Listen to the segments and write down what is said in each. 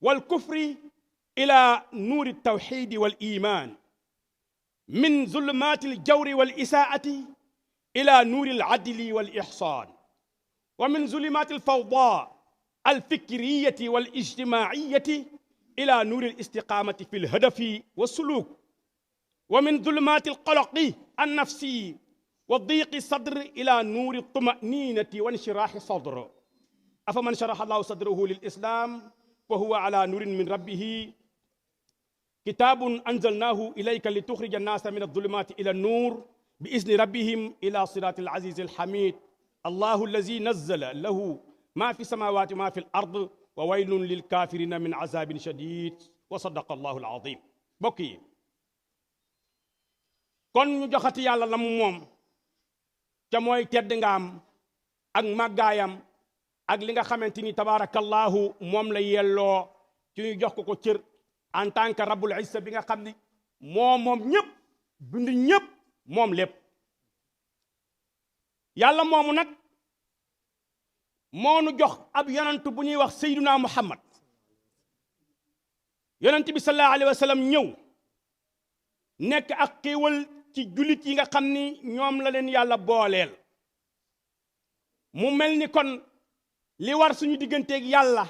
والكفر إلى نور التوحيد والإيمان، من ظلمات الجور والإساءة إلى نور العدل والإحسان، ومن ظلمات الفوضى الفكرية والاجتماعية إلى نور الاستقامة في الهدف والسلوك، ومن ظلمات القلق النفسي وضيق الصدر إلى نور الطمأنينة وانشراح الصدر. أفمن شرح الله صدره للإسلام فهو على نور من ربه. كتاب أنزلناه إليك لتخرج الناس من الظلمات إلى النور بإذن ربهم إلى صراط العزيز الحميد. الله الذي نزل له ما في السماوات وما في الأرض وويل للكافرين من عذاب شديد. وصدق الله العظيم. بokki kon ñu joxati yàlla la mu moom ca mooy tedd ngaam ak màggaayam ak li nga xamante ni tabaarakallaahu moom la yelloo ci ñu jox ko cër en tant que rabbul izza bi nga xam ni moom ñëpp bind ñëpp moom lépp. yàlla moomu nag moo nu jox ab yonent bu ñuy wax Seydina Muhammad. yonent bi sallallahu alayhi wa sallam ñëw nekk ak xéewal ci jullit yi nga xam ni ñoom la leen yàlla booleel. mu mel ni kon li war suñu digganteeg yàlla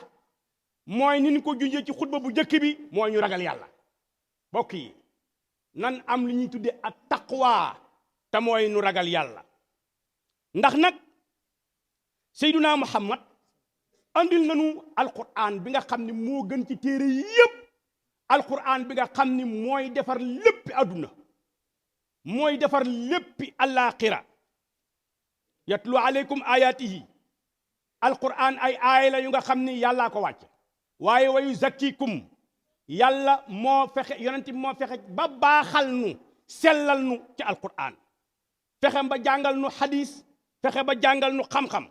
mooy ni ñu ko junjee ci xutba bu njëkk bi mooy ñu ragal yàlla. mbokk yi nan am li ñuy tudde ak taqwa te mooy nu ragal yàlla. ndax nag Seydina Muhammad andil nañu alquran bi nga xam ni moo gën ci téere yépp. alquran bi nga xam ni mooy defar léppi àdduna mooy defar léppi àllaaxira. yatlu aleykum ayatihi. alquran ay aaya la yu nga xam ni yàllaa ko wàcce. waaye wayu zakkikum yàlla moo fexe yonent bi moo fexe ba baaxal nu sellal nu ci alquran. fexe ba jàngal nu xadis fexe ba jàngal nu xam-xam.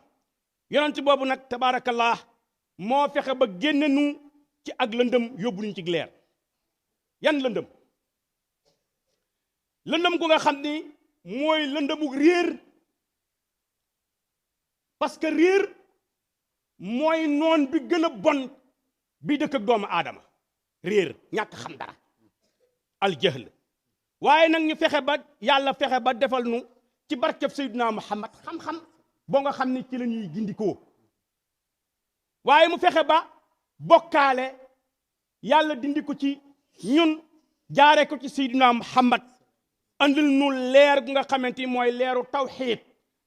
yonent boobu nag tabaarakallah moo fexe ba génne nu ci ak lëndëm yóbbu ñu ci leer. yan lëndëm? lëndëm gu nga xam ni mooy lëndëmu réer, parce que réer mooy noon bi gën a bon bi dëkk ak doomu aadama. réer ñàkk xam dara, al jahl. waaye nag ñu fexe ba yàlla fexe ba defal nu ci barkeb Seydina Muhammad xam-xam boo nga xam ni ci la ñuy gindikoo. waaye mu fexe ba bokkaale yàlla dindi ko ci ñun jaare ko ci Seydina Muhammad. andil nu leer gu nga xamante ni mooy leeru tawxiid,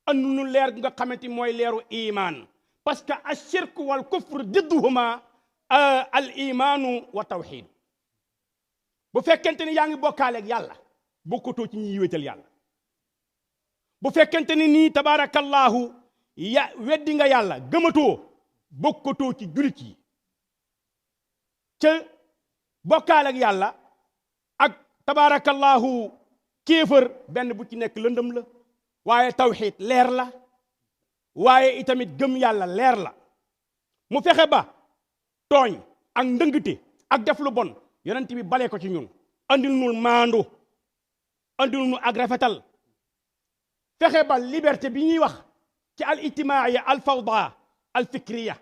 andil nu leer gu nga xamante ni mooy leeru iman. parce que ashirk wal kufr didduhuma al imaanu wa tawxiid. bu fekkente ni yaa ngi bokkaale ak yàlla bokkatoo ci ñiy wéetal yàlla. bu fekkente ni nii tabaarakallahu weddi nga yàlla gëmatoo bokkatoo ci julit yi. ca bokkaale ak yàlla ak tabaarakallahu kéefër benn bu ci nekk lëndëm la, waaye tawxiid leer la, waaye itamit gëm yàlla leer la. mu fexe ba tooñ ak ndëngte ak def lu bon yonent bi bale ko ci ñun, andil nu maandu, andil nu ak rafetal. fexe ba liberté bi ñuy wax ci al ijtimaaiya al fawda al fikriya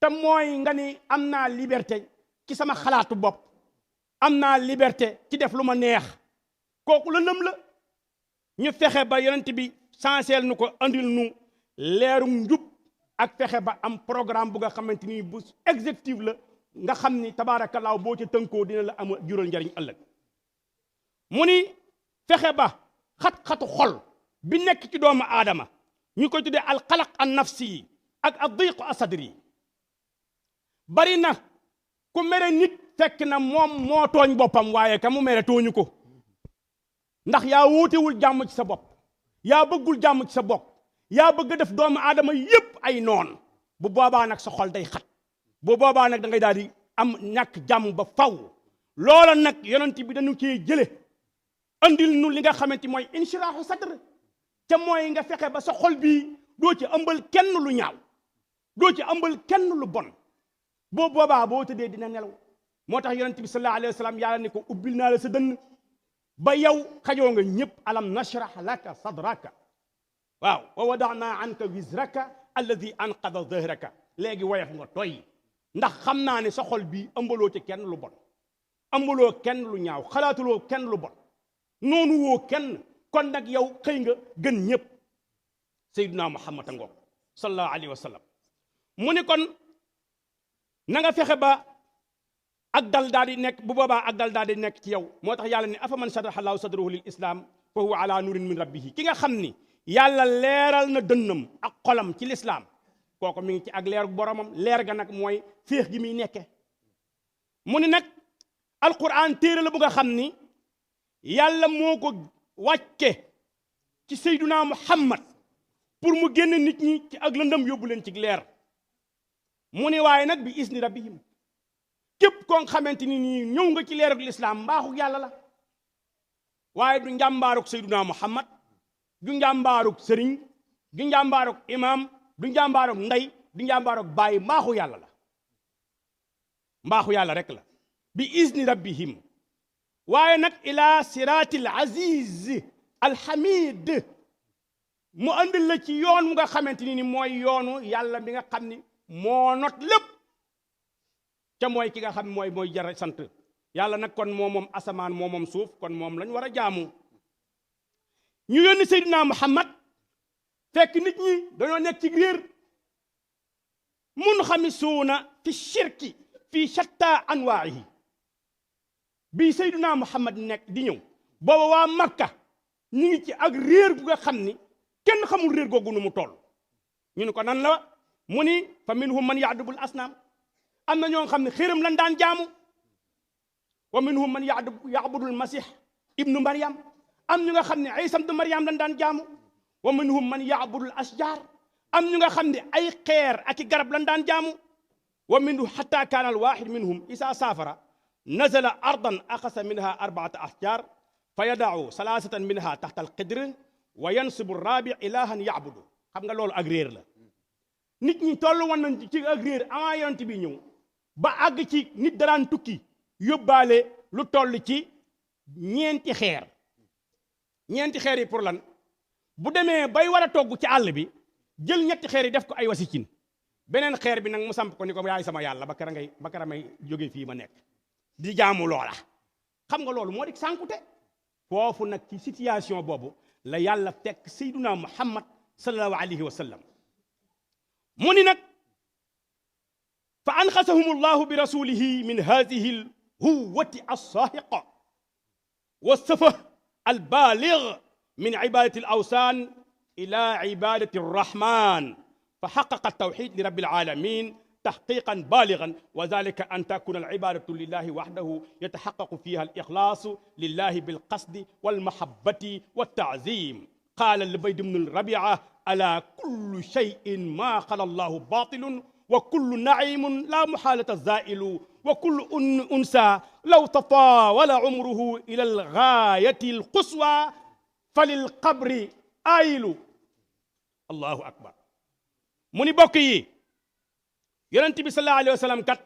te mooy nga ni am naa liberté ci sama xalaatu bopp, am naa liberté ci def lu ma neex, kooku lëndëm la. ñu fexe ba yonent bi sanseel nu ko andil nu leerum njub ak fexe ba am programme bu nga xamante ni bu exécutif la nga xam ni tabaarakallaahu boo ca tënkoo dina la am jural njariñ ëllëg. mu ni fexe ba xat-xatu xol bi nekk ci doomu aadama ñu koy tuddee alxalaq an nafsi ak addiqu asadri. bari na ku mere nit fekk na moom moo tooñ boppam, waaye ka mu mere tooñu ko. ndax yaa wuutewul jàmm ci sa bopp, yaa bëggul jàmm ci sa bopp, yaa bëgg def doomu aadama yépp ay noon. bu boobaa nag sa xol day xat, bu boobaa nag da ngay daal di am ñàkk jàmm ba faw. loola nag yonent bi dañu cee jële andil nu li nga xamante mooy inshiraahu sadr, te mooy nga fexe ba sa xol bii doo ci ëmbal kenn lu ñaaw, doo ci ëmbal kenn lu bon. boo boobaa boo tëddee dina nelaw. moo tax yonent bi sallallahu alayhi wa sallam yàlla ne ko ubbil naa la sa dënn ba yow xajoo nga ñëpp. alam nashrah laka sadraka, waaw, wa wada'na anka wizraka alladi anqada dhahraka. léegi woyof nga toy. ndax xam naa ne sa xol bii ëmbaloo ci kenn lu bon ëmbaloo kenn lu ñaaw xalaatuloo kenn lu bon noonu woo kenn kon nag yow xëy nga gën ñëpp sayyiduna muhammad a ngoog sallallahu alayhi wa sallam mu ni kon na nga fexe ba ak dal daal di nekk bu boobaa ak dal daal di nekk ci yow moo tax yàlla ne afa man sharaha allahu sadrahu lil islam fa huwa ala nurin min rabbihi ki nga xam ni yàlla leeral na dënnam ak xolam ci lislaam kooku mi ngi ci ak leer boromam leer ga nag mooy féex gi muy nekke mu ni nag alquran téere la bu nga xam ni yàlla moo ko wàcce ci sayduna muhammad pour mu génn nit ñi ci ak lëndëm yóbbu leen ci leer mu ni waaye nag bi isni rabbihim képp koo xamante ni nii ñëw nga ci leerug lislaam mbaaxu yàlla la waaye du njàmbaarug sayduna muhammad du njàmbaarug sëriñ du njàmbaarug imam du njàmbaarug ndey du njàmbaarug bàyyi mbaaxu yàlla la mbaaxu yàlla rek la bi isni rabbihim waaye nag ila siratil aziz alhamid mu andil la ci yoon mu nga xamante ni mooy yoonu yàlla bi nga xam ni moo not lépp ca mooy ki nga xam mooy jar sant yàlla nag kon moom asamaan moom suuf kon moom lañ war a jaamu ñu yónni Seydina Muhammad fekk nit ñi dañoo nekk ci réer mun xamisuuna fi shirki fi shatta anwaa'ihi bii Seydina Muhammad nekk di ñëw booba waa Makka ñu ngi ci ak réer gu nga xam ni kenn xamul réer googu nu mu toll ñu ne ko nan la mu ni fa minhum man yaadubul asnaam am na ñoo xam ne xéram lan daan jaamu wa minhum man yaabudul masih ibnu maryam am ñu nga xam ne isa ibnu maryam lan daan jaamu wa minhum man yaabudul asjar am ñu nga xam ne ay xeer ak i garab lan daan jaamu wa minhu xatta kaana al waxid minhum isa saafara nazala ardan axasa minha arbaata asjar fa yadau salaasatan minha taxta al qidr wa yansibu rabi ilahan yaabudu xam nga loolu ak réer la nit ñi tollu woon nañ ci ak réer avant yonent bi ñëw ba àgg ci nit daraan tukki yóbbaale lu toll ci ñeenti xeer yi pour lan bu demee bay war a togg ci àll bi jël ñetti xeer yi def ko ay wasicin beneen xeer bi nag mu samp ko ni ko yaay sama yàlla ba kera may jóge fii ma nekk di jaamu loola xam nga loolu moo di sànkute foofu nag ci situation boobu la yàlla fekk sayduna muhammad sallallahu alayhi wa sallam mu ni nag fa anxasahum allahu bi rasulihi min hadihi alhuwati alsaahiqa wa safah albalig min ibadati alawsan ila ibadati arrahman fa xaqaqa altawxid li rabbi alalamin تحقيقا بالغا وذلك أن تكون العبادة لله وحده يتحقق فيها الإخلاص لله بالقصد والمحبة والتعظيم قال لبيد بن الربيعة ألا كل شيء ما خلا الله باطل وكل نعيم لا محالة زائل وكل أنثى لو تطاول عمره إلى الغاية القصوى فللقبر آيل الله أكبر من بقي yonent bi sallallahu alayhi wa sallam kat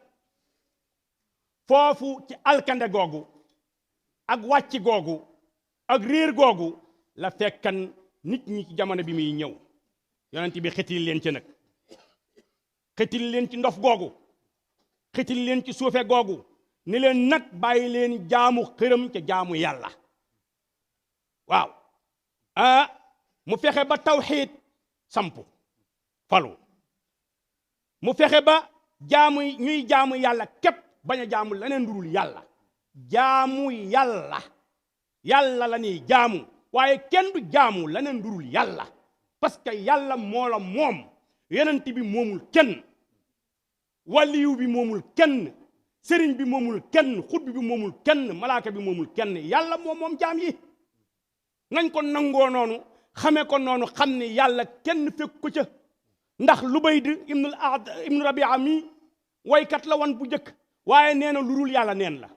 foofu ci alkande googu ak wàcc googu ak réer googu la fekkan nit ñi ci jamono bi muy ñëw yonent bi xetil leen ci nag xetil leen ci ndof googu xetil leen ci suufe googu ni leen nag bàyyi leen jaamu xërëm ca jaamu yàlla waaw mu fexe ba tawxiid sampu falu mu fexe ba ñuy jaamu yàlla képp bañ a jaamu leneen dul yàlla jaamu yàlla la ñuy jaamu waaye kenn du jaamu leneen dul yàlla parce que yàlla moo la moom yonent bi moomul kenn waliyu bi moomul kenn sëriñ bi moomul kenn xutbi bi moomul kenn malaaka bi moomul kenn yàlla moom jaam yi nañ ko nangoo noonu xamee ko noonu xam ne yàlla kenn fekk ko ca ndax Lubayd ibnu Rabia mi waykat la woon bu njëkk waaye nee na lu dul yàlla neen la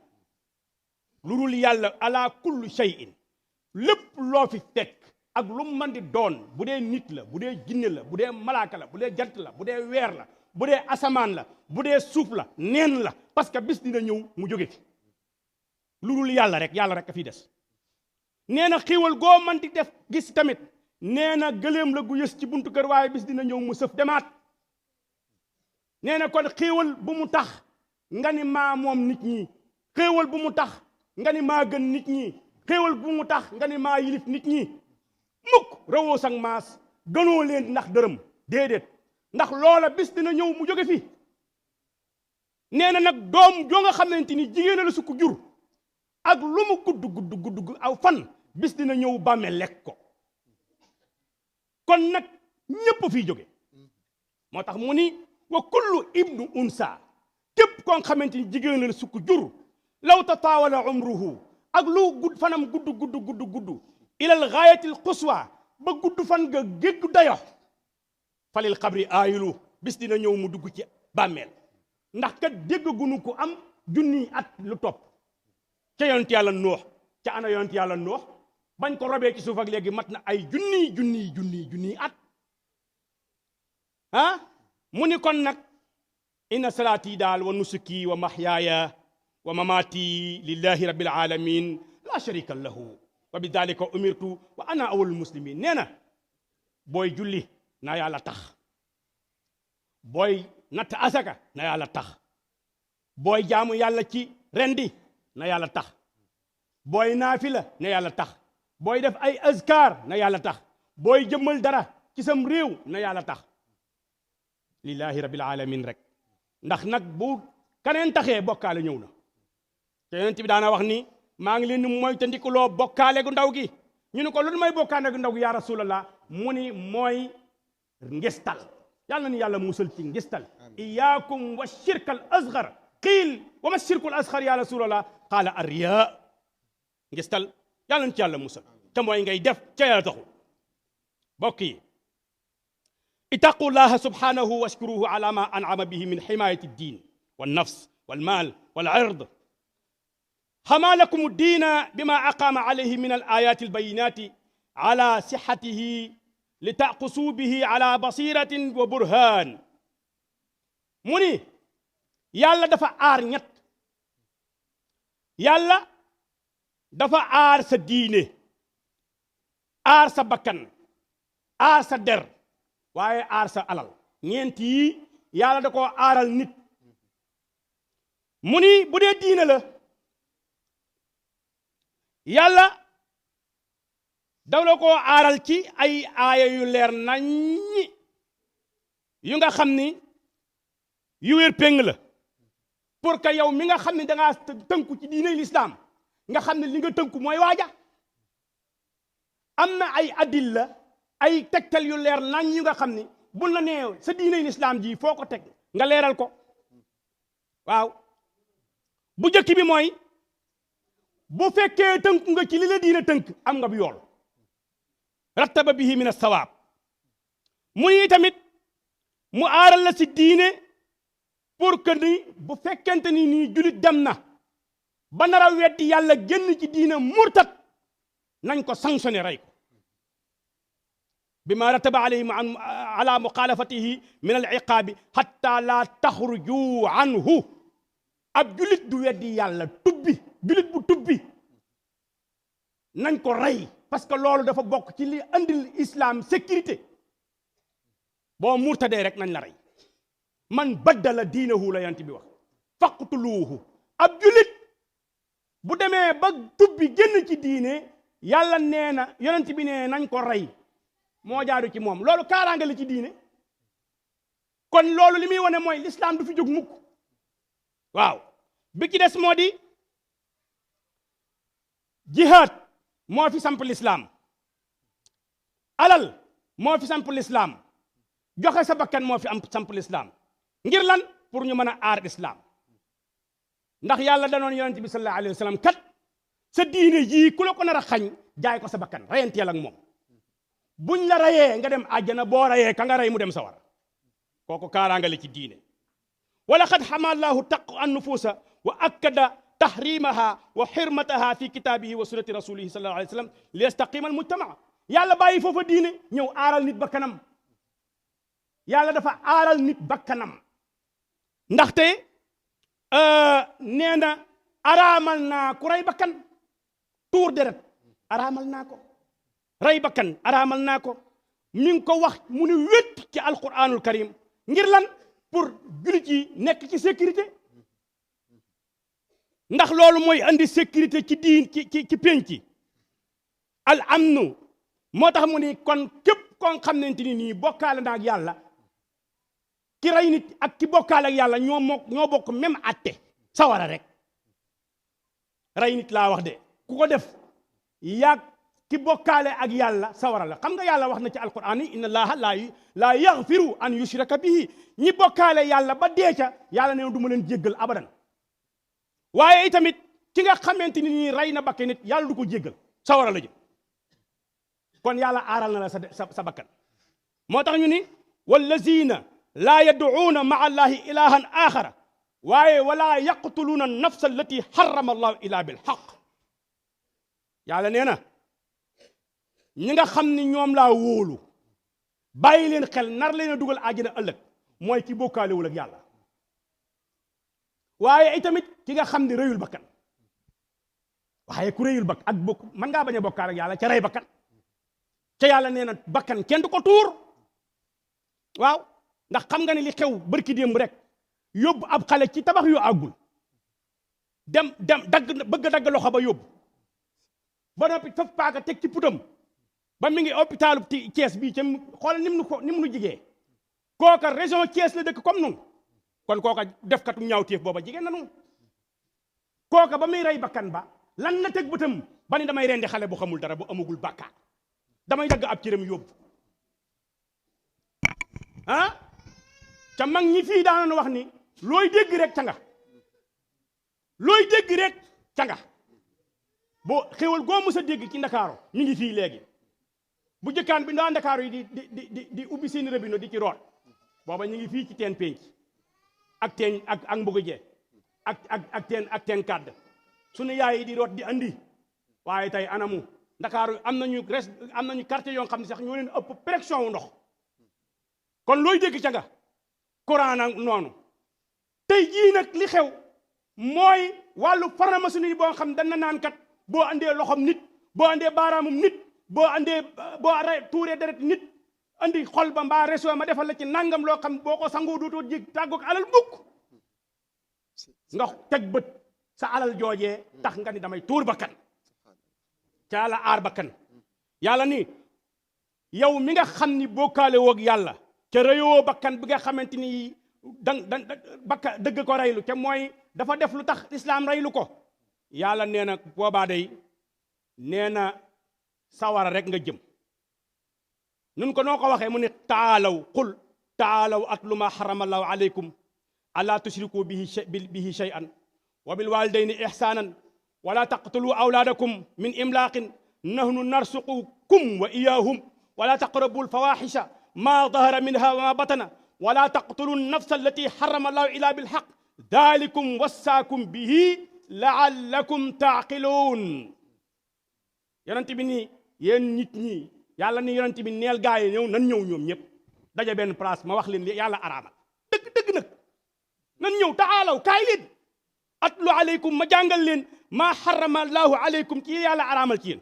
lu dul yàlla ala kullu shay'in lépp loo fi fekk ak lu mën di doon bu dee nit la bu dee jinne la bu dee malaaka la bu dee jant la bu dee weer la bu dee asamaan la bu dee suuf la neen la parce que bis dina ñëw mu jóge fi lu dul yàlla rek a fi des nee na xiiwal goo mën di def gis tamit nee na gëléem la gu yës ci buntu kër waaye bis dina ñëw mu sëf demaat nee na kon xéewal bu mu tax nga ni maa moom nit ñi xéewal bu mu tax nga ni maa gën nit ñi xéewal bu mu tax nga ni maa yilif nit ñi mukk rawoo sang maas gënoo leen ndax dërëm déedéet ndax loola bis dina ñëw mu jóge fi nee na nag doom joo nga xamante ni jigéen la sukk jur ak lu mu gudd aw fan bis dina ñëw bàmme lekk ko kon nag ñépp fiy jóge moo tax mu ni wa kullu ibnu unsa képp koo xamante ni jigéen la sukk jur law tataawala umruhu ak lu gudd fanam gudd ilal gaayatil quswa ba gudd fan nga gégg dayo falil xabri aayilu bis dina ñëw mu dugg ci bàmmeel ndax kat dégg gunu ko am junniy at lu topp ca yonent yàlla noox ca ana yonent yàlla noox bañ ko robee ci suuf ak léegi mat na ay junniy at ah mu ni kon nag inna salaati daal wa nusuki wa mahyaaya wa mamaati lillahi rabbil alamin la sharika lahu wa bi dalika umirtu wa ana awwalul muslimin nee na booy julli na yàlla tax booy natt asaka na yàlla tax booy jaamu yàlla ci rendi na yàlla tax booy naafila na yàlla tax booy def ay azkar na yàlla tax booy jëmmal dara ci sam réew na yàlla tax lillahi rabbil alamin rek ndax nag bu kaneen taxee bokkaale ñëw na te yonent bi daana wax ni maa ngi leen di moytandikuloo bokkaale gu ndaw gi ñu ne ko lu may bokkaale gu ndaw gi ya rasulallah mu ni mooy ngistal yàlla ni yàlla musal ci ngistal iyaakum wa shirk al asgar qiil wa ma shirku al asgar ya rasulallah qaala arriya ngistal yàlla ni ci yàlla musal te mooy ngay def ca yàlla taxul bokk yi ittaqullaha subhanahu washkuruhu ala ma an'ama bihi min himayati ddin wannafs walmal walird حما لكم الدين بما أقام عليه من الآيات البينات على صحته لتأقصوا به على بصيرة وبرهان مني يالا دفع آر نيت يالا دفع آر سا دينه آر سا بكن آر سا در واي آر سا علال ñeenti yàlla da koo aaral nit mu ni bu dee diine la yàlla daw la koo aaral ci ay aaya yu leer naññi yu nga xam ni yu wér péng la pour que yow mi nga xam ne dangaa tënku ci diine lislaam nga xam ne li nga tënku mooy waaja am na ay adilla ay tegtal yu leer nañ yu nga xam ni bul na nee sa diine lislaam ji foo ko teg nga leeral ko waaw bu jëkk bi mooy bu fekkee tënku nga ci li la diine tënk am nga bu yool rattaba bihi min as-sawaab mu ni tamit mu aaral la si diine pour que ni bu fekkente ni nii julit dem na ba nar a weddi yàlla génn ci diine murtat nañ ko sanctionné rey ko bima rattaba alayhi ala muxaalafatihi min al-iqaabi hatta la taxruju anhu ab julit du weddi yàlla tubbi julit bu tubbi nañ ko rey parce que loolu dafa bokk ci li andil islam sécurité boo murtadee rek nañ la rey man baddala diinahu la yant bi wax faqtuluuhu ab julit bu demee ba tubbi génn ci diine yàlla nee na yonent bi nee nañ ko rey moo jaaru ci moom loolu kaaraange la ci diine kon loolu li muy wane mooy l'islam du fi jóg mukk waaw bi ci des moo di jihaad moo fi samp l'islam alal moo fi samp l'islam joxe sa bakkan moo fi am samp l'islam ngir lan pour ñu mën a aar islam ndax yàlla danoon yonent bi sallallahu alayhi wa sallam kat sa diine jii ku la ko nar a xañ jaay ko sa bakkan rayanteel ak moom buñ la rayee nga dem àjjana boo rayee ka nga rey mu dem sawar kooku kaaraangale ci diine wala xad xamallahu taqu an nufuusa wa akkada tahrimaha wa xirmataha fi kitaabihi wa sunnati rasulihi sallallahu alayhi wa sallam li yastaqima al mujtama yàlla bàyyi foofa diine ñëw aaral nit bakkanam yàlla dafa aaral nit bakkanam ndaxte nee na araamal naa ku rey bakkan tuur deret araamal naa ko rey bakkan araamal naa ko mi ngi ko wax mu ni wét ci alquranul karim ngir lan pour jullit yi nekk ci sécurité ndax loolu mooy andi sécurité ci diin ci penc al amnu moo tax mu ni kon képp koo xamante ni nii bokkaale na ak yàlla ki rey nit ak ki bokkaale ak yàlla ñoo bokk même atte sawara rek rey nit laa wax de ku ko def yaag ki bokkaale ak yàlla sawara la xam nga yàlla wax na ci alquran ni inna allaha laa yaghfiru an yushraka bihi ñi bokkaale yàlla ba dee ca yàlla nee na du ma leen jéggal abadan waaye itamit ki nga xamante ni nii rey na bakkan nit yàlla du ko jéggal sawara la jëm kon yàlla aaral na la sa bakkan moo tax ñu ni wallazina laa yad'uuna maa allahi ilahan axara waaye wala yaqtuluuna nafsa allati harrama allahu illa bil haqq yàlla nee na ñi nga xam ni ñoom laa wóolu bàyyi leen xel nar leen a dugal àjjana ëllëg mooy ki bokkaalewul ak yàlla waaye itamit ki nga xam ni rëyul bakkan waaye ku rëyul bakkan ak bokk mën ngaa bañ a bokkaal ak yàlla ca rey bakkan ca yàlla nee na bakkan kenn du ko tuur waaw ndax xam nga ne li xew barki démb rek yóbbu ab xale ci tabax yu àggul dem bëgg a dagg loxo ba yóbbu ba noppi faf paaka teg ci putam ba mi ngi hôpitalu Thiès bii ca xoolal ni mu nu jigee kooka région Thiès la dëkk comme nun kon kooka defkatu ñaawteef booba jigéen na nun kooka ba muy rey bakkan ba lan la teg bëtam ba ni damay rendi xale bu xamul dara bu amagul bàkkaar damay dagg ab cëram yóbbu ah ca mag ñi fii daanoon wax ni looy dégg rek ca nga looy dégg rek ca nga boo xéwal goo mës a dégg ci ndakaaru mi ngi fii léegi bu jëkkaan bi ndaa ndakaaru yi di ubbi seen robinet di ci root booba ñu ngi fii ci teen penc ak teen ak mbugu jee ak teen kàdd sunu yaay yi di root di andi waaye tey anamu ndakaaru am nañu quartier yoo xam ne sax ñoo leen ëpp pression wu ndox kon looy dégg ca nga courant nag noonu tey jii nag li xew mooy wàllu pharmacie boo xam dana naan kat boo andee loxom nit boo andee baaraamum nit boo tuuree deret nit andi xol ba mbaa reso ma defal la ci nangam loo xam boo ko sangoo dootoo jég tàggoog alal mukk nga teg bët sa alal joojee tax nga ni damay tuur bakkan ca la aar bakkan yàlla ni yow mi nga xam ni bokkaale woog yàlla ca rëyoo bakkan bi nga xamante ni bakka dëgg ko reylu ca mooy dafa def lu tax islaam reylu ko yàlla nee na boobaa day nee na sawara rek nga jëm nun ko noo ko waxee mu ne qul taalaw atlu ma harama allahu alaykum alla tushriku bihi shay'an wa bil walidayni ihsanan wala taqtulu awlaadakum min imlaaqin nahnu narsuqukum wa iyahum wala taqrabu alfawahisha ma dahara minha wa ma batana wala taqtulu nafsa allati harama allahu illa bilhaq dalikum wassaakum bihi laallakum taaqiluun yonent bi nii yéen nit ñi yàlla ni yonent bi neel gaa yi ñëw nan ñëw ñoom ñëpp daje benn place ma wax leen li yàlla araamal dëgg nag nan ñëw taalaw kaay leen atlu aleykum ma jàngal leen maa harama allahu aleykum ci yàlla araamal ci yéen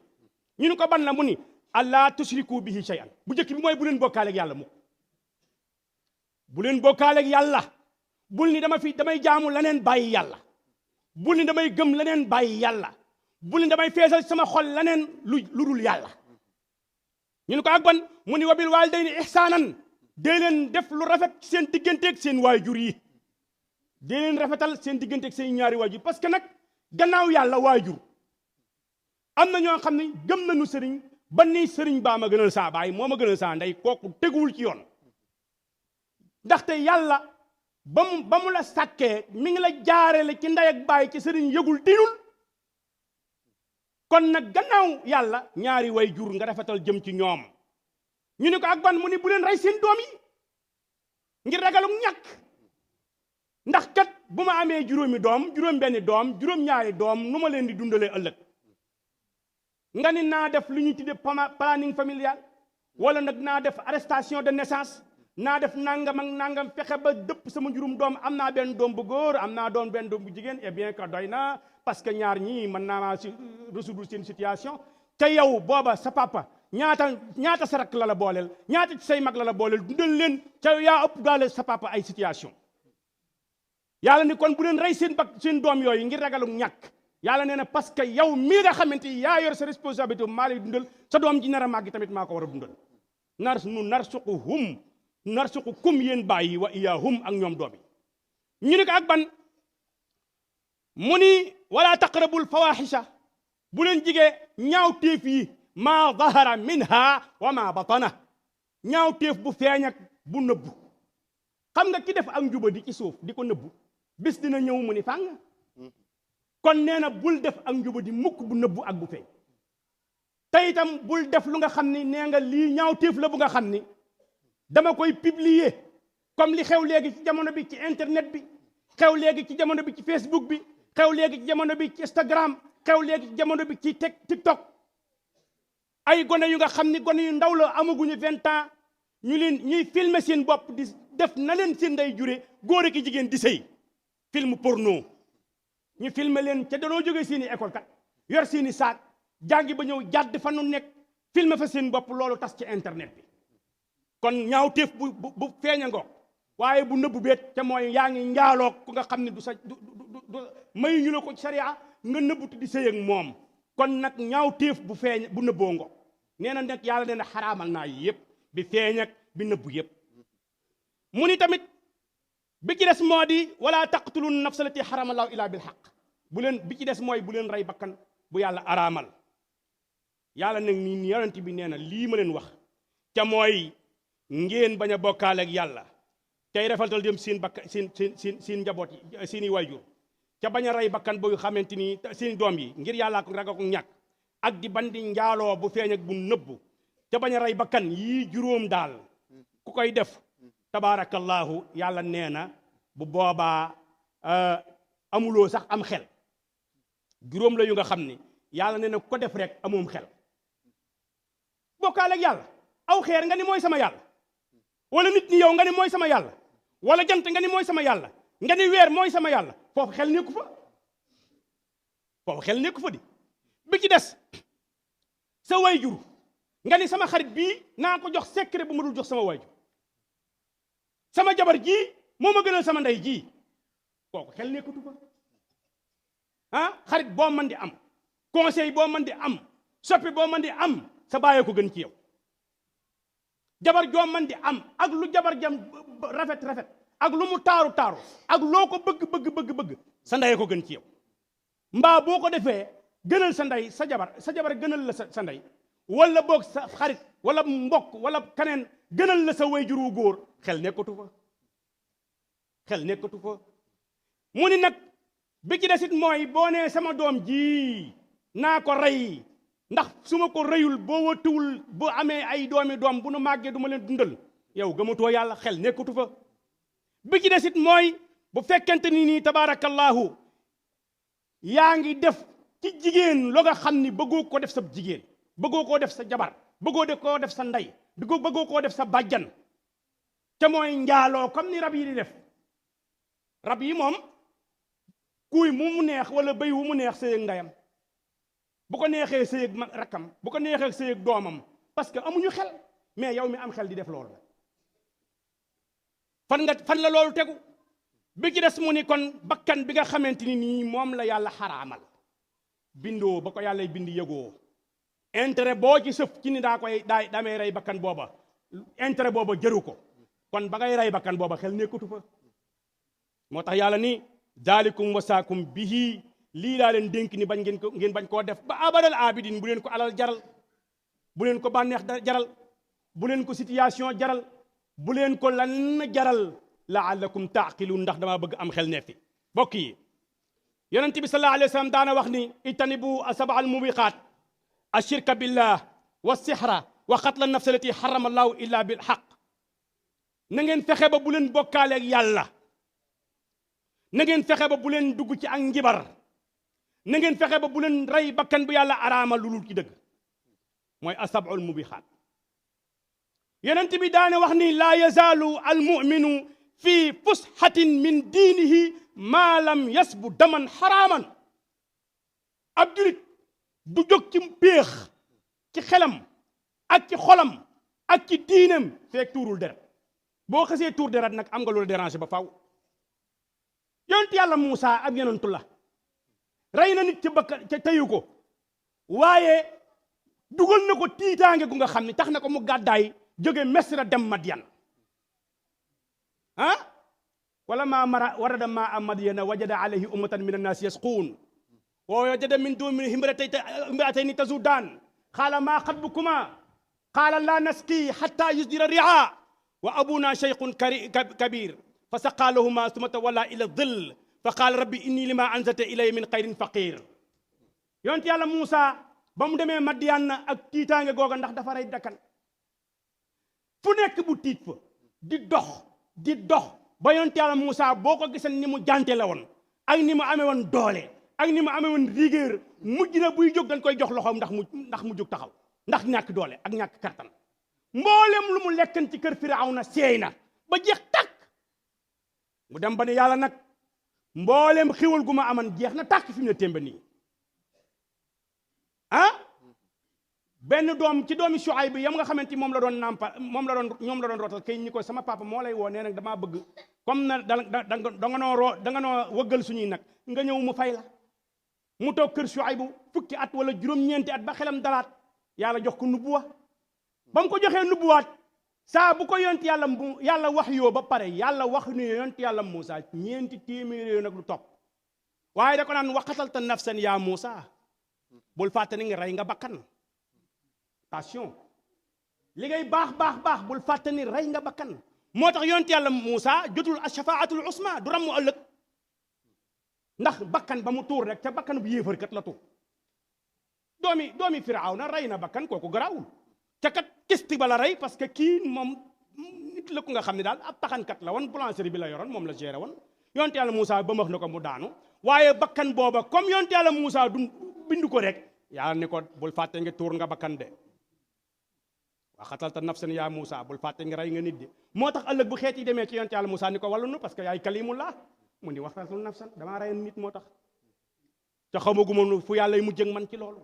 ñu ni ko ban la mu ni allah tushriku bihi shay'an bu njëkk bi mooy bu leen bokkaale ak yàlla mukk bu leen bokkaale ak yàlla bul ni damay jaamu leneen bàyyi yàlla bul ni damay gëm leneen bàyyi yàlla bul ni damay feesal sama xol leneen lu dul yàlla ñu ni ko ak ban mu ni wabil waalidayni ihsaanan dee leen def lu rafet seen digganteeg seen waajur yi dee leen rafetal seen digganteeg seen ñaari waajur parce que nag gannaaw yàlla waajur am na ñoo xam ne gëm nañu sëriñ ba ni sëriñ baa ma gënal saa baay moo ma gënal saa ndey kooku teguwul ci yoon ndaxte yàlla ba mu la sàkkee mi ngi la jaarele ci ndey ak baay ci sëriñ yëgul tinul kon nag gannaaw yàlla ñaari way jur nga rafetal jëm ci ñoom ñu ne ko ak ban mu ni bu leen rey seen doom yi ngir ragalum ñàkk ndax kat bu ma amee juróomi doom juróom benni doom juróom ñaari doom nu ma leen di dundalee ëllëg nga ni naa def lu ñuy tudde planning familial wala nag naa def arrestation de naissance naa def nangam ak nangam fexe ba dëpp sama juróom doom am naa benn doom bu góor am naa benn doom bu jigéen et bien que doy na parce que ñaar ñii mën naa maa résoudre seen situation te yow booba sa papa ñaata sarak la booleel ñaata ci say mag la booleel dundal leen ca yaa ëpp daale sa papa ay situation yàlla ni kon bu leen rey seen doom yooyu ngir ragalum ñàkk yàlla nee na parce que yow mii nga xamante ni yaa yor sa responsabilité maa lay dundal sa doom ji nar a màgg tamit maa ko war a dundal narsuqukum yéen bàyyi wa iyaahum ak ñoom doom yi ñu ne ko ak ban mu ni wala taqrabul fawaxisha bu leen jigee ñaaw téef yi maa zahara minha wa ma batana ñaaw téef bu feeñ ak bu nëbbu xam nga ki def ak njubadi ci suuf di ko nëbbu bis dina ñëw mu ni fàng kon nee na bul def ak njubadi mukk bu nëbbu ak bu feeñ te itam bul def lu nga xam ni nee nga lii ñaaw téef la bu nga xam ni dama koy publier comme li xew léegi ci jamono bi ci internet bi xew léegi ci jamono bi ci Facebook bi xew léegi ci jamono bi ci Instagram xew léegi ci jamono bi ci TikTok ay gone yu nga xam ni gone yu ndaw la amaguñu 20 ans ñuy filmer seen bopp di def na leen seen nday jure góor ak jigéen di sëy film porno ñu filmer leen ca danoo jógee seeni école kat yor seeni saak jàngi ba ñëw jàdd fa nu nekk filmer fa seen bopp loolu tas ci internet bi kon ñaaw téef bu feeña ngo waaye bu nëbbu beet te mooy yaa ngi njaaloog ku nga xam ne du mayu ñu la ko sariya nga nëbbutu di sëy ak moom kon nag ñaaw téef bu feeñ bu nëbboo ngo nee na nag yàlla nee na xaraamal naa yi yëpp bi feeñ ak bi nëbbu yëpp mu ni tamit bi ci des moo di wala taqtulu nafsa lati xarama allahu illa bil xaq bu leen bi ci des mooy bu leen rey bakkan bu yàlla araamal yàlla nag ni yonent bi nee na lii ma leen wax ca mooy ngeen bañ a bokkaale ak yàlla tey refaltal dem seen bakkan seen njaboot yi seeni waajur ca bañ a rey bakkan boo xamante ni seen doom yi ngir yàllaa ko ragal ko ñàkk ak di bandi njaaloo bu feeñ ak bu nëbbu ca bañ a rey bakkan yii juróom daal ku koy def tabaarakallahu yàlla nee na bu boobaa amuloo sax am xel juróom la yu nga xam ni yàlla nee na ku ko def rek amoom xel bokkaale ak yàlla aw xeer nga ni mooy sama yàlla wala nit ñi yow nga ni mooy sama yàlla wala jant nga ni mooy sama yàlla nga ni weer mooy sama yàlla foofu xel nekku fa di bi ci des sa wayjur nga ni sama xarit bii naa ko jox secret bu ma dul jox sama wayjur sama jabar ji moo ma gënal sama ndey ji kooku xel nekkatu fa xarit boo mën di am conseil boo mën di am soppi boo mën di am sa bàyyee ko gën ci yow jabar joo mën di am ak lu jabar jam rafet ak lu mu taaru ak loo ko bëgg sa ndey ko gën ci yow mbaa boo ko defee gënal sa ndey sa jabar gënal la sa ndey wala boog sa xarit wala mbokk wala kaneen gënal la sa wayjur wu góor xel nekkatu fa mu ni nag bi ci desit mooy boo nee sama doom ji naa ko rey ndax su ma ko reyul boo watuwul bu amee ay doom bu nu màggee du ma leen dundal yow gëmatoo yàlla xel nekkatu fa bi ci desit mooy bu fekkente ni nii tabaarakallahu yaa ngi def ci jigéen loo nga xam ni bëggoo ko def sa jigéen bëggoo koo def sa jabar bëggoo koo def sa ndey bëggoo koo def sa bàjjan te mooy njaaloo comme ni rab yi di def rab yi moom kuuy mu neex wala béy wu mu neex sëy ak ndeyam bu ko neexee sëy ak rakkam bu ko neexee sëy ak doomam parce que amuñu xel mais yow mi am xel di def loolu fan la loolu tegu bi ci des mu ni kon bakkan bi nga xamante ni nii moom la yàlla xaraamal bindoo ba ko yàlla bind yëgoo intérêt boo ci sëf ci ni damay rey bakkan booba intérêt booba jëru ko kon ba ngay rey bakkan booba xel nekkatu fa moo tax yàlla ni daalikum wasaakum bihi lii laa leen dénk ni bañ ngeen bañ koo def ba abadal abidin bu leen ko alal jaral bu leen ko bànneex jaral bu leen ko situation jaral bu leen ko lan jaral laallakum taaqiluun ndax damaa bëgg am xel neefi bokk yi yonent bi sallallahu alayhi wa sallam daana wax ni ijtanibu sab'a al-mubiqaat ashirka billah wa sihra wa qatla nafs allati harrama allahu illa bil haqq na ngeen fexe ba bu leen bokkaaleeg yàlla na ngeen fexe ba bu leen dugg ci ak njibar na ngeen fexe ba bu leen rey bakkan bu yàlla araama lulul ci dëgg mooy asab'ul mubiqaat yonent bi daana wax ni laa yazaalu almuminu fi fushatin min diinihi maa lam yasbu daman xaraaman ab julit du jóg ci péex ci xelam ak ci xolam ak ci diinam feek tuurul deret boo xasee tuur deret nag am nga loolu déranger ba faw yonent yàlla Muusa ab yonentu la rey na nit ci bakkan ca teyu ko waaye dugal na ko tiitaange gu nga xam ne tax na ko mu gàddaay jóge Misra dem Madyan ah wala ma warada ma a Madyana wajada alayhi ummatan min annaasi yasquun wa wajada min duunihim imra'atayni tazuddaan qaala maa xatbukuma qaala laa nasqi hatta yusdira ri'aa wa abuna shaykhun kabir fa saqaa lahumaa summa tawallaa ila dhill fa qaala rabbi inni lima anzalta ilayya min xayrin faqir yonent yàlla Muusa ba mu demee Madyan ak tiitaange googa ndax dafa rey dakkan fu nekk bu tiit fa di dox ba yonent yàlla Muusa boo ko gisee ni mu jante la woon ak ni mu amee woon doole ak ni mu amee woon rigueur mujj na buy jóg dañ koy jox loxoom ndax mu jóg taxaw ndax ñàkk doole ak ñàkk kattan mboolem lu mu lekkan ci kër Firawna seey na ba jeex tàkk mu dem ba ne yàlla nag mboolem xiwal gu ma aman jeex na tàkk fi mu ne témba nii ah benn doom ci doomi Shuayb bi yam nga xamante moom la doon nàmpa ñoom la doon rootal kay ñi ko sama papa moo lay woo nee nag damaa bëgg comme na da nga noo wëggal suñuy nag nga ñëw mu fay la mu toog kër Shuayb bu fukki at wala juróom-ñeenti at ba xelam dalaat yàlla jox ko nubbuwa ba mu ko joxee nubbuwaat saa bu ko yonent yàlla wax yoo ba pare yàlla wax ni yonent yàlla Muusa ñeenti téeméer nag lu topp waaye da ko naan waqatalta nafsan yaa Muusa bul fàtte ni nga rey nga bakkan attention li ngay baax bul fàtte ni rey nga bakkan moo tax yonent yàlla Muusa jotul ashafaatul usma du rammu ëllëg ndax bakkan ba mu tuur rek te bakkan bu yéefarkat la tuur doomi Firawna rey na bakkan kooku garaawul ca kat kisti ba la rey parce que kii moom nit la ku nga xam ne daal ab taxankat la woon boulangerie bi la yoroon moom la géré woon yonent yàlla Muusa ba max na ko mu daanu waaye bakkan booba comme yonent yàlla Muusa du bindu ko rek yàlla ne ko bul fàtte nga tuur nga bakkan de wa xatalta nafsan yaa Muusa bul fàtte nga rey nga nit de moo tax ëllëg bu xeet yi demee ci yonent yàlla Muusa ni ko wàllu nu parce que yaay kalimullah mu ni waxtatul nafsan damaa rey nit moo tax te xamaguma fu yàlla mujj ak man ci loolu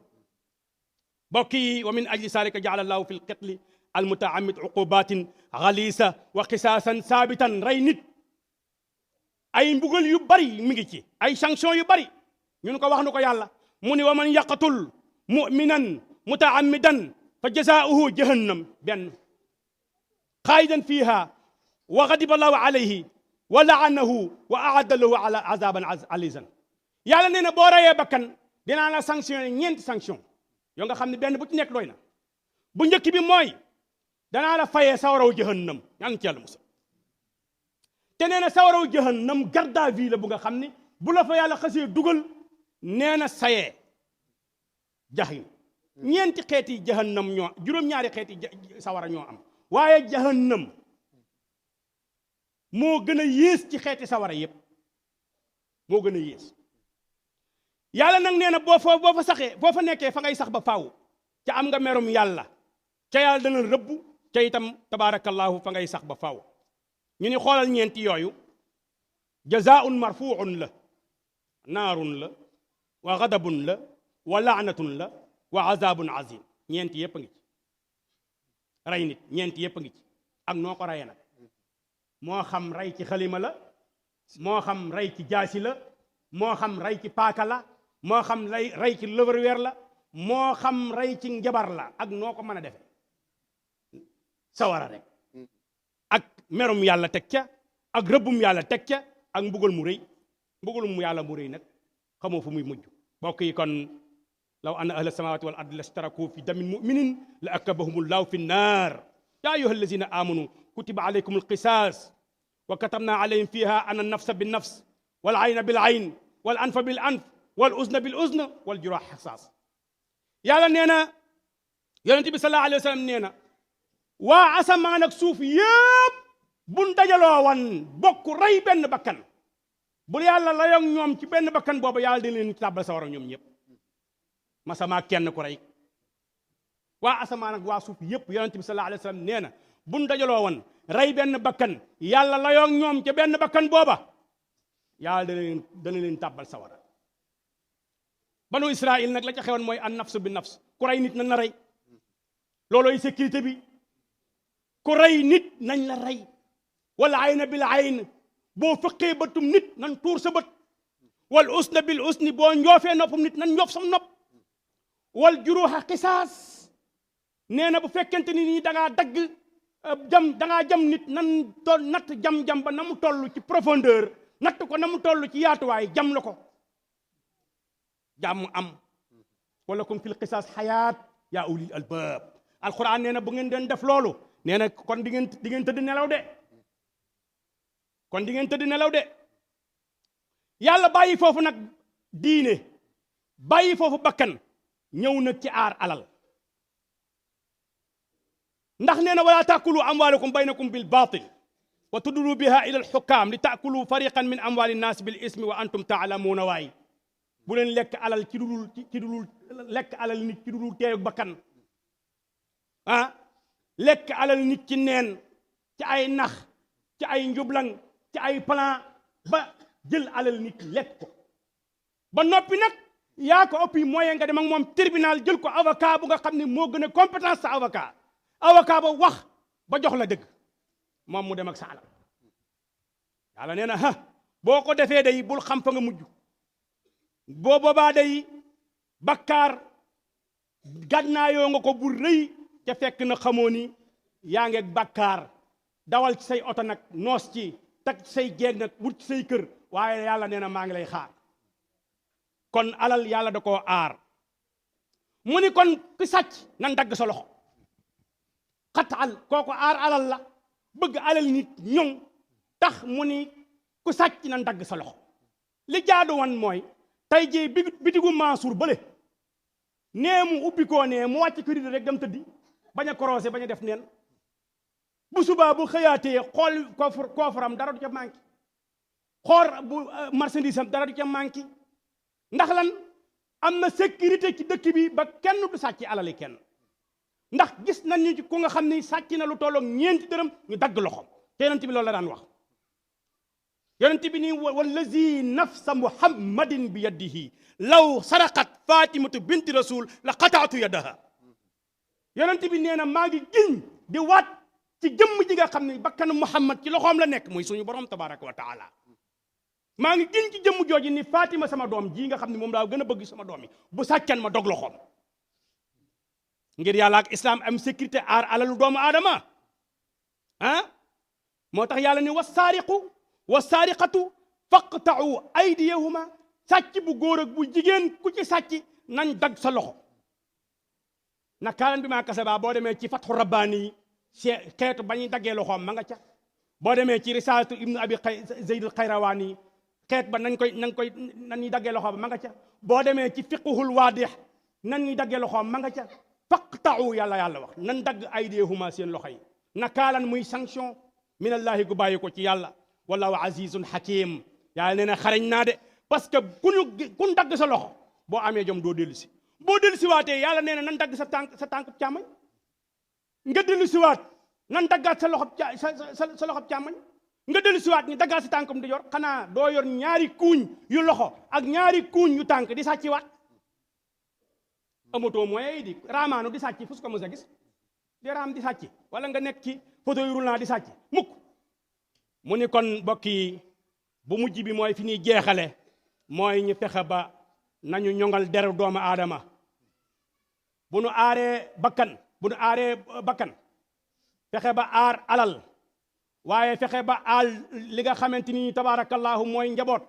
bokk yi wa min ajli zalika jaala allahu fi lqitli almutaamid uqubatin xalisa wa qisaasan saabitan rey nit ay mbugal yu bari mi ngi ci ay sanction yu bari ñun ko wax nu ko yàlla mu ni wa man yaqatul muminan mutaamidan fa jazaauhu jahannam benn xaalidan fiha wa gadiba allahu alayhi wa laanahu wa aadda lahu ala azaban alisan yàlla nee na boo reyee bakkan dinaa la sanctionné ñeenti sanction yoo nga xam ne benn bu ci nekk doy na bu njëkk bi mooy danaa la fayee sawaraw jahannam ñaan ci yàlla musa te nee na sawaraw jahannam garda vie la bu nga xam ni bu la fa yàlla xasee dugal nee na sayee jahim ñeenti xeeti jahannam ñoo juróom-ñaari xeeti sawara ñoo am waaye jahannam moo gën a yées ci xeeti sawara yépp moo gën a yées yàlla nag nee na boo fa saxee boo fa nekkee fa ngay sax ba faaw ca am nga merum yàlla ca yàlla dana rëbb ca itam tabarakallahu fa ngay sax ba faaw ñu ni xoolal ñeenti yooyu jazaun marfuun la naarun la wa gadabun la wa laanatun la wa azabun azim ñeenti yépp a ngi ci rey nit ñeenti yépp a ngi ci ak noo ko reyee nag moo xam rey ci xalima la moo xam rey ci jaasi la moo xam rey ci paaka la moo xam rey ci lëwërweer la moo xam rey ci njabar la ak noo ko mën a defe sawara rek ak merum yàlla teg ca ak rëbbum yàlla teg ca ak mbugal mu rëy mbugalum yàlla mu rëy nag xamoo fu muy mujj bokk yi kon law anna ahla samawati wal ardi lastaraku fi damin muminin la akabahum llahu fi nnar ya ayuha allazina amanu kutiba alaykum alqisas wa katabna alayhim fiha ana nafsa binnafs wal ayna bil ayn wal anfa bil anf wal uzna bil uzn wal juruh xisaas yàlla nee na yonent bi sallallahu alayhi wa sallam nee na waa asamaan ak suuf yépp buñ dajaloo wan bokk rey benn bakkan bu yàlla layoog ñoom ci benn bakkan boobu yàlla dina leen tàbbal sawara ñoom ñëpp masamaa kenn ku rey waa asamaan ak waa suuf yépp yonent bi sallallahu alayhi wa sallam nee na buñ dajaloo wan rey benn bakkan yàlla layoog ñoom ca benn bakkan booba yàlla dana leen tàbbal sawara banu Israil nag la ca xewoon mooy an nafsu bi nafs ku rey nit na rey looloy sécurité bi. ku rey nit nañ la rey. wal ayna bil ayn boo fëqee bëtum nit nan tuur sa bët. wal usna bil usni boo njoofee noppam nit nan njoof sam nopp. wal juruha qisaas nee na bu fekkente ni nii da ngaa dagg da ngaa jam nit nan natt jam ba na mu toll ci profondeur natt ko na mu toll ci yaatuwaay jam la ko. jàmm am. walakum fil qisaas xayaat yaa ulil albaab. alquran nee na bu ngeen den def loolu nee na kon di ngeen tëdd nelaw de. kon di ngeen tëdd nelaw de. yàlla bàyyi foofu nag diine bàyyi foofu bakkan ñëw nag ci aar alal. ndax nee na wala taakulu amwaalakum baynakum bil baatil wa tudlu biha ila al xukaam li taakulu fariqan min amwaali nnaas bil ismi wa antum taalamuuna waay. bu leen lekk alal ci dudul lekk alal nit ci dudul teeyug bakkan. lekk alal nit ci neen ci ay nax ci ay njublang ci ay plan ba jël alal nit lekk ko ba noppi nag yaa ko ëppi moyen nga dem ak moom tribunal jël ko avocat bu nga xam ne moo gën a compétence sa avocat ba wax ba jox la dëgg moom mu dem ak sa alal. yàlla nee na boo ko defee day bul xam fa nga mujj. boo boobaa day bakkaar gànnaayoo nga ko bu rëy ca fekk na xamoo ni yaa ngeeg bakkaar dawal ci say oto nag noos ci tag ci say jeeg nag wut ci say kër waaye yàlla nee na maa ngi lay xaar. kon alal yàlla da koo aar. mu ni kon ku sàcc nan dagg sa loxo. xatal kooku aar alal la bëgg alal nit ñoŋ tax mu ni ku sàcc nan dagg sa loxo. li jaadu woon mooy tey jii bitigu Mansour bële nee mu ubbi koo nee mu wàcc crédit rek dem tëddi bañ a korosé bañ a def neen bu subaa bu xëyaatee xool koofaram dara du ca manqué xool bu marchandise am dara du ca manqué ndax lan am na sécurité ci dëkk bi ba kenn du sàcc alali kenn. ndax gis nañ ni ku nga xam ni sàcc na lu tolloog ñeenti dërëm ñu dagg loxo te yonent bi loolu la daan wax. yonent bi ni wallazi nafsa muhammadin bi yadihi law saraqat fatimatu binti rasul la qataatu yadaha. yonent bi nee na maa ngi giñ di waat ci jëmm ji nga xam ne bakkanu muhammad ci loxoom la nekk muy suñu borom tabaraka wa taala. maa ngi giñ ci jëmm jooju ni Fatima sama doom ji nga xam ne moom laa gën a bëgg sama doom yi bu sàccan ma dog loxoom. ngir yàlla ak islam am sécurité aar alalu doomu aadama moo tax yàlla ni wa saariqatu faqta'u aydiyahuma. sàcc bu góor ak bu jigéen ku ci sàcc nañ dagg sa loxo. nakaalan bi maa kasaba boo demee ci fatxu rabbaani yi xeetu ba ñuy daggee loxoom ma nga ca. boo demee ci risalatu ibnu abi zeyd al xayrawaani yi xeet ba nañ koy nan ñuy daggee loxoom ma nga ca. boo demee ci fiqhul waadix nan ñuy daggee loxoom ma nga ca. faqta'u yàlla wax nan dagg aydiyahuma seen loxo yi. nakaalan muy sanction minallahi gu bàyyi ko ci yàlla. wallahu azizun hakim. yàlla nee na xarañ naa de parce que kun dagg sa loxo boo amee jom doo dellu si. boo dellu si waatee yàlla nee na nan dagg sa tànk càmmoñ nga dellu si waat nan daggaat sa loxo càmmoñ nga dellu si waat ñu daggaat sa tànkum di yor xanaa doo yor ñaari kuuñ yu loxo ak ñaari kuuñ yu tànk di sàcci waat. amatoo moyen di raamaanu di sàcc fu su ko mos a gis di raam di sàcc wala nga nekk ci fauteuil roulant di sàcc mukk. mu ni kon mbokk yi bu mujj bi mooy fi ñuy jeexale mooy ñu fexe ba nañu ñoŋal deru doomu aadama. bu nu aaree bakkan fexe ba aar alal waaye fexe ba aar li nga xamante ni tabaarakallaahu mooy njaboot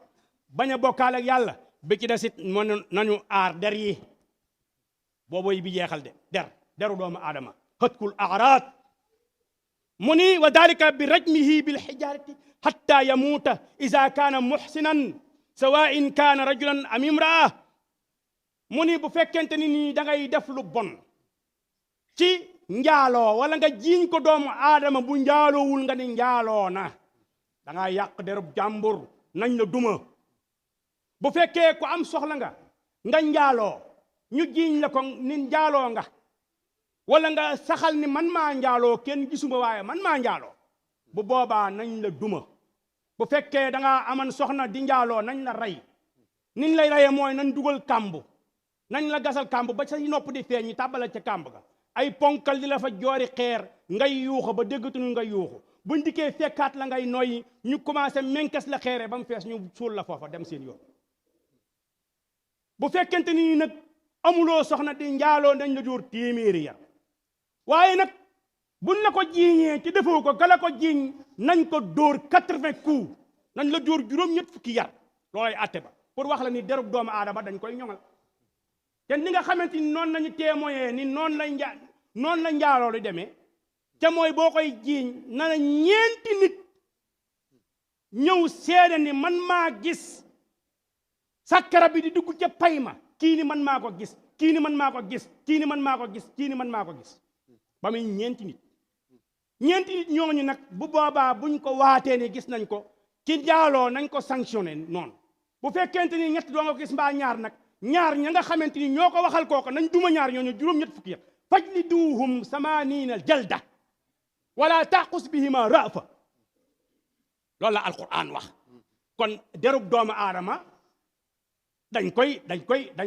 bañ a bokkaale ak yàlla bi ci desit moo nañu aar der yi. booboy bi jeexal de deru doomu aadama xëtkul araat. mu ni wa dalika bi rajmihi bil xijaarati hatta yamuuta ida kaana muxsinan sawain kaana rajulan am imraa. mu ni bu fekkente ni nii da ngay def lu bon ci njaaloo wala nga jiiñ ko doomu aadama bu njaaloowul nga ni njaaloo na da nga yàq derub jàmbur nañ la duma. bu fekkee ku am soxla nga njaaloo ñu jiiñ la ko ni njaaloo nga wala nga saxal ni man maa njaaloo kenn gisuma waaye man maa njaaloo bu boobaa nañ la duma. bu fekkee da nga aman soxna di njaaloo nañ la rey. niñ lay reyee mooy nañ dugal kàmb nañ la gasal kàmb ba sa nopp di feeñ ñi tàbbala ca kàmb ga ay ponkal di la fa joori xeer ngay yuuxu ba déggatuñu ngay yuuxu buñ dikkee fekkaat la ngay noyyi ñu commencé menkes la xeere ba mu fees ñu suul la foofa dem seen yoon bu fekkente ni nag amuloo soxna di njaaloo dañ la dóor téeméeri yar waaye nag buñ la ko jiiñee ci defoo ko kala ko jiiñ nañ ko dóor 80 coups nañ la dóor juróom-ñett fukki yar loolay atte ba pour wax la ni derub doomu aadama dañ koy ñoŋal te ni nga xamante ni noonu lañu témoigné ni noonu la njaaloo lu demee te mooy boo koy jiiñ na la ñeenti nit ñëw seede ni man maa gis sakkara bi di dugg ca pay ma kii ni man maa ko gis kii ni man maa ko gis kii ni man maa ko gis kii ni man maa ko gis ba muy ñeenti nit ñooñu nag bu boobaa buñ ko waatee ni gis nañ ko ci njaaloo nañ ko sanctionné noonu bu fekkente ni ñett doo nga ko gis mbaa ñaar nag ñaar ña nga xamante ni ñoo ko waxal kooka nañ duma ñaar ñooñu juróom-ñett fukki yat fajliduhum 80 jalda wala taqus bihima rafa loolu la alquran wax kon derub doomu aadama dañ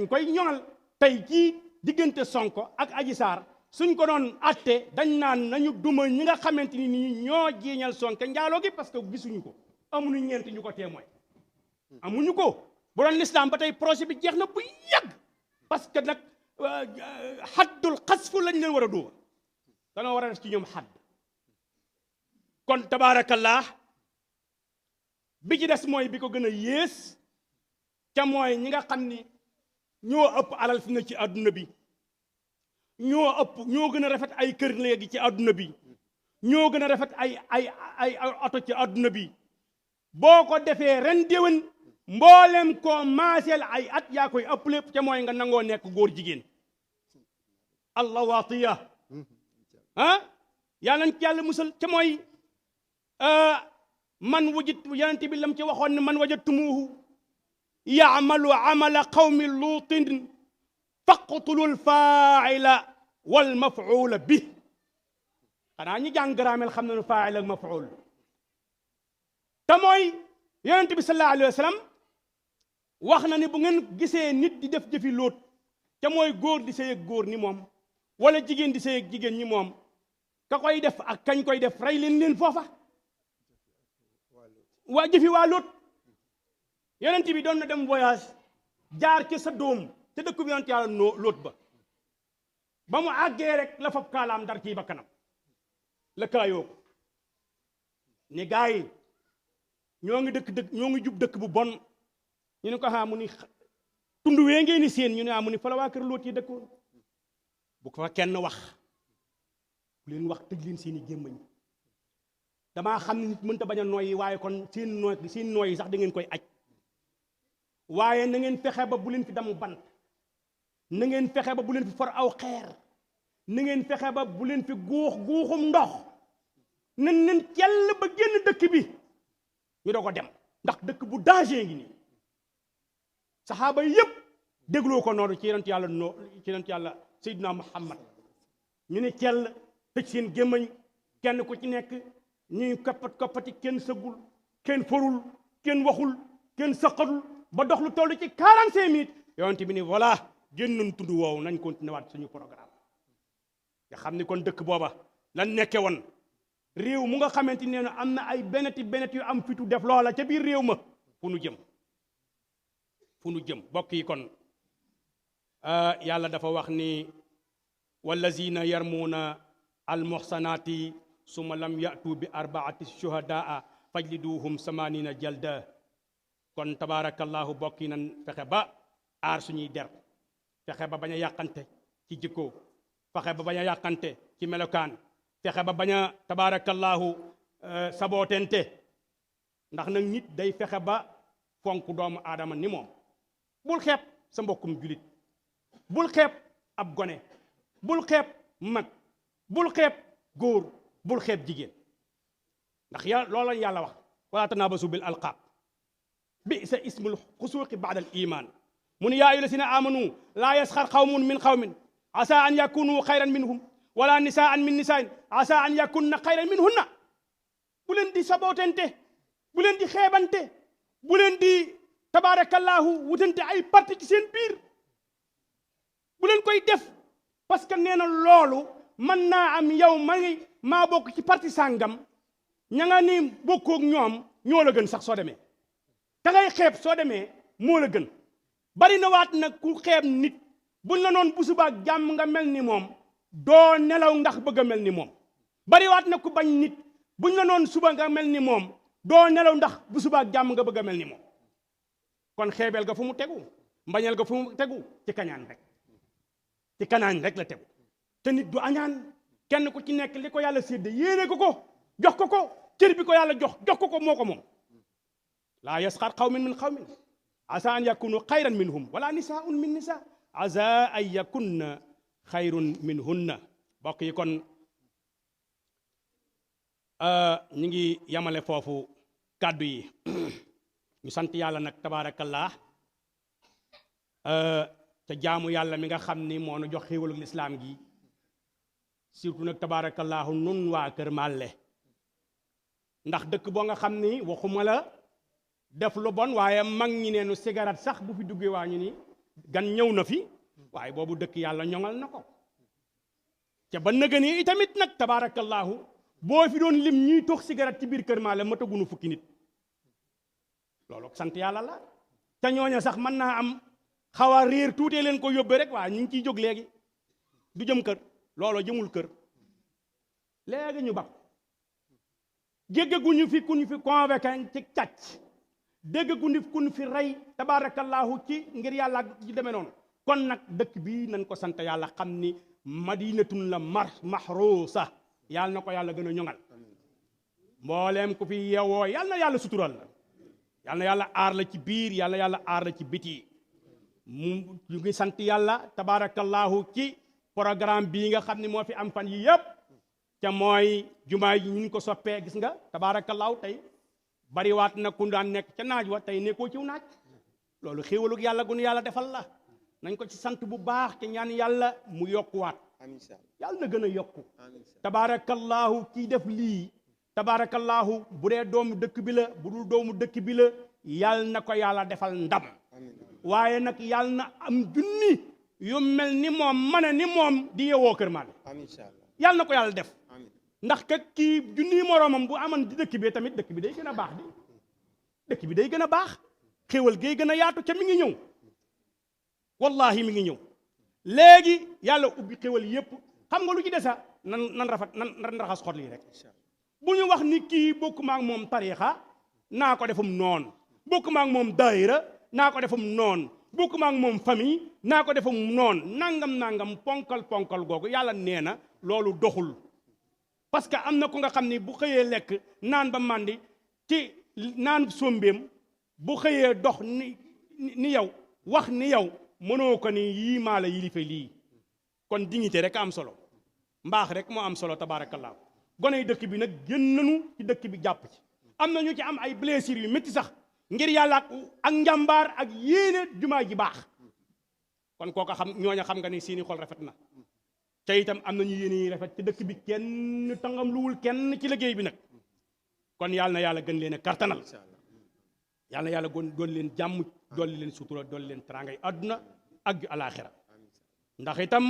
koy ñoŋal tey jii diggante Sonko ak Adji Sarr suñ ko doon atte dañ naan nañu duma ñi nga xamante ni nii ñoo jiiñal Sonko njaaloo gi parce que gisuñu ko amuñu ñeent ñu ko témoin amuñu ko bu doon l'islam ba tey projet bi jeex na bu yàgg parce que nag xaddul xasfu lañ leen war a duuma danoo war a def ci ñoom xadd kon tabaarakallah bi ci des mooy bi ko gën a yées ca mooy ñi nga xam ni ñoo ëpp alal fi na ci àdduna bi ñoo gën a rafet ay kër léegi ci àdduna bi ñoo gën a rafet ay oto ci àdduna bi boo ko defee ren déwén mboolem koo maaseel ay at yaa koy ëpp lépp ca mooy nga nangoo nekk góor jigéen allah waatiya yàlla nañ ci yàlla musal ca mooy man wujit yonent bi lam ci waxoon ne man wajadtumuuhu yaamalu amala qawmi luutin faqtulu lfaaila wal mafuula bi xanaa ñi jàng garaamel xam nañu faail ak mafuul te mooy yonent bi sallallahu alayhi wa sallam wax na ni bu ngeen gisee nit di def jëfi lóot te mooy góor di sëy ak góor ni moom wala jigéen di sëy ak jigéen ñi moom ka koy def ak kañ koy def rey leen foofa waa jëfi waa lóot yonent bi doon na dem voyage jaar ci sa doom te dëkk bi yonent yàlla lóot ba mu àggee rek la fab kaalaam dar kii ba kanam la kaayoo ko ni gaa yi ñoo ngi jub dëkk bu bon ñu ne ko mu ni tund wee ngeen ni seen ñu ne mu ni fa la waa kër lóot yi dëkkoon bu ko fa kenn wax bu leen wax tëj leen seeni gémmañ damaa xam ne nit mënta bañ a nooyi waaye kon seen nooyi sax da ngeen koy aj waaye na ngeen fexe ba bu leen fi damu bant na ngeen fexe ba bu leen fi for aw xeer na ngeen fexe ba bu leen fi guuxum ndox nan leen cell ba génn dëkk bi ñu doo ko dem ndax dëkk bu danger ngi nii saxaaba yépp dégloo ko noonu ci yonent yàlla Seydina Muhammad ñu ne cell tëj seen gémmañ kenn ku ci nekk ñuy koppati kenn sëggul kenn forul kenn waxul kenn sëqatul ba dox lu toll ci 45 minutes yonent bi ni voilà génnoon tund woowu nañ continué waat suñu programme nga xam ni kon dëkk booba lan nekke woon réew mu nga xamante ne am na ay benet yu am fitu def loola ca biir réew ma fu nu jëm bokk yi kon yàlla dafa wax ni wallazina yarmuuna almuhsanaati summa lam yatu bi arbaati shuhadaa fajliduhum 80 jalda kon tabaarakallahu bokk yi nan fexe ba aar suñuy der fexe ba bañ a yàqante ci jikko fexe ba bañ a yàqante ci melokaan fexe ba bañ a tabaarakallahu sabootente ndax nag nit day fexe ba fonk doomu aadama ni moom bul xeeb sa mbokkum julit bul xeeb ab gone bul xeeb mag bul xeeb góor bul xeeb jigéen ndax loolu lañ yàlla wax wala tanaabasu bil alqaab bi'sa ismul xusuuqi ba'da al iman mu ne yaa ayyuha llazina amanu laa yasxar qawmun min qawmin asa an yakunu xayran minhum wala nisaan min nisaain asa an yakunna xayran minhunna bu leen di sabootente bu leen di xeebante bu leen di tabaarakallahu wutante ay parti ci seen biir bu leen koy def parce que nee na loolu mën naa am yow maa bokk ci parti sàngam ña nga ni bokkoog ñoom ñoo la gën sax soo demee te ngay xeeb soo demee moo la gën bari na waat nag ku xeeb nit buñ la noon bu subaa jàmm nga mel ni moom doo nelaw ndax bëgg a mel ni moom bari waat nag ku bañ nit buñ la noon suba nga mel ni moom doo nelaw ndax bu subaa jàmm nga bëgg a mel ni moom kon xeebeel ga fu mu tegu mbañeel ga fu mu tegu ci kañaan rek la tegu te nit du añaan kenn ku ci nekk li ko yàlla sédde yéene ko jox ko cër bi ko yàlla jox ko moo ko moom laa yasxar qawmin min qawmin asa an yakunu xayran minhum wala nisaun min nisa asa an yakunna xayrun minhunna bokk yi kon ñi ngi yamale foofu kàddu yi ñu sant yàlla nag tabaarakallah te jaamu yàlla mi nga xam ni moo nu jox xéewalu lislaam gi surtout nag tabaarakallahu nun waa Kër Màlle ndax dëkk boo nga xam ni waxuma la def lu bon waaye mag ñi neenu cigarette sax bu fi duggee waa ñu ni gan ñëw na fi waaye boobu dëkk yàlla ñoŋal na ko ca ba nëgë ni itamit nag tabaarakallahu boo fi doon lim ñuy tox cigarette ci biir Kër Màlle matagunu fukki nit loolu sant yàlla la te ñooña sax mën naa am xaw a réer tuutee leen ko yóbbee rek waaye ñu ngi ciy jóg léegi du jëm kër looloo jëmul kër léegi ñu bak déggaguñu fi ku ñu fi convoqué ci càcc déggaguñu fi ku ñu fi rey tabaarakallahu ci ngir yàlla ji demee noonu kon nag dëkk bi nañ ko sant yàlla xam ni madinatun la mahrusa yàlla na ko yàlla gën a ñoŋal mbooleem ku fi yeewoo yàlla na yàlla sutural la yàlla na yàlla aar la ci biir yàlla na yàlla aar la ci biti mu ñu ngi sant yàlla tabaarakallahu ci programme bii nga xam ne moo fi am fan yi yëpp ca mooy jumaa yi ñu ko soppee gis nga tabaarakallahu tey bariwaat na ku daan nekk ca naaj wa tey nekkoo ciw naaj loolu xéewalug yàlla gu nu yàlla defal la nañ ko ci sant bu baax te ñaan yàlla mu yokkuwaat yàlla na gën a yokku tabaarakallahu kii def lii tabaarakallahu bu dee doomu dëkk bi la bu dul doomu dëkk bi la yàlla na ko yàlla defal ndam waaye nag yàlla na am junni yu mel ni moom mane ni moom di yewoo Kër Màlle yàlla na ko yàlla def ndax ka kii junni moroomam bu amoon di dëkk bi tamit dëkk bi day gën a baax dëkk bi day gën a baax xéwal gay gën a yaatu ca mi ngi ñëw wallahi mi ngi ñëw léegi yàlla ubbi xéwal yépp xam nga lu ci desa nan raxas xol yi rek bu ñu wax ni kii bokkuma ak moom tariixa naa ko defum noonu bokkuma ak moom daayira naa ko defum noonu bokkuma ak moom famille naa ko defum noonu nangam ponkal googu yàlla nee na loolu doxul parce que am na ku nga xam ni bu xëyee lekk naan ba màndi ci naan sombeem bu xëyee dox ni yow wax ni yow mënoo ko ni yii maa la yilife lii kon dignité rek am solo mbaax rek moo am solo tabaarakallaa goney dëkk bi nag génn nañu ci dëkk bi jàpp ci am na ñu ci am ay blessures yu métti sax ngir yàlla ak njàmbaar ak yéene jumaa ji baax kon kooka xam ñooña xam nga ni seeni xol rafet na te itam am nañu yéene yi rafet ci dëkk bi kenn tangam luwul kenn ci liggéey bi nag kon yàlla na yàlla gën leen a kartanal yàlla na yàlla doon leen jàmm dolli leen sutura dolli leen teraangay àdduna ak alaaxira ndax itam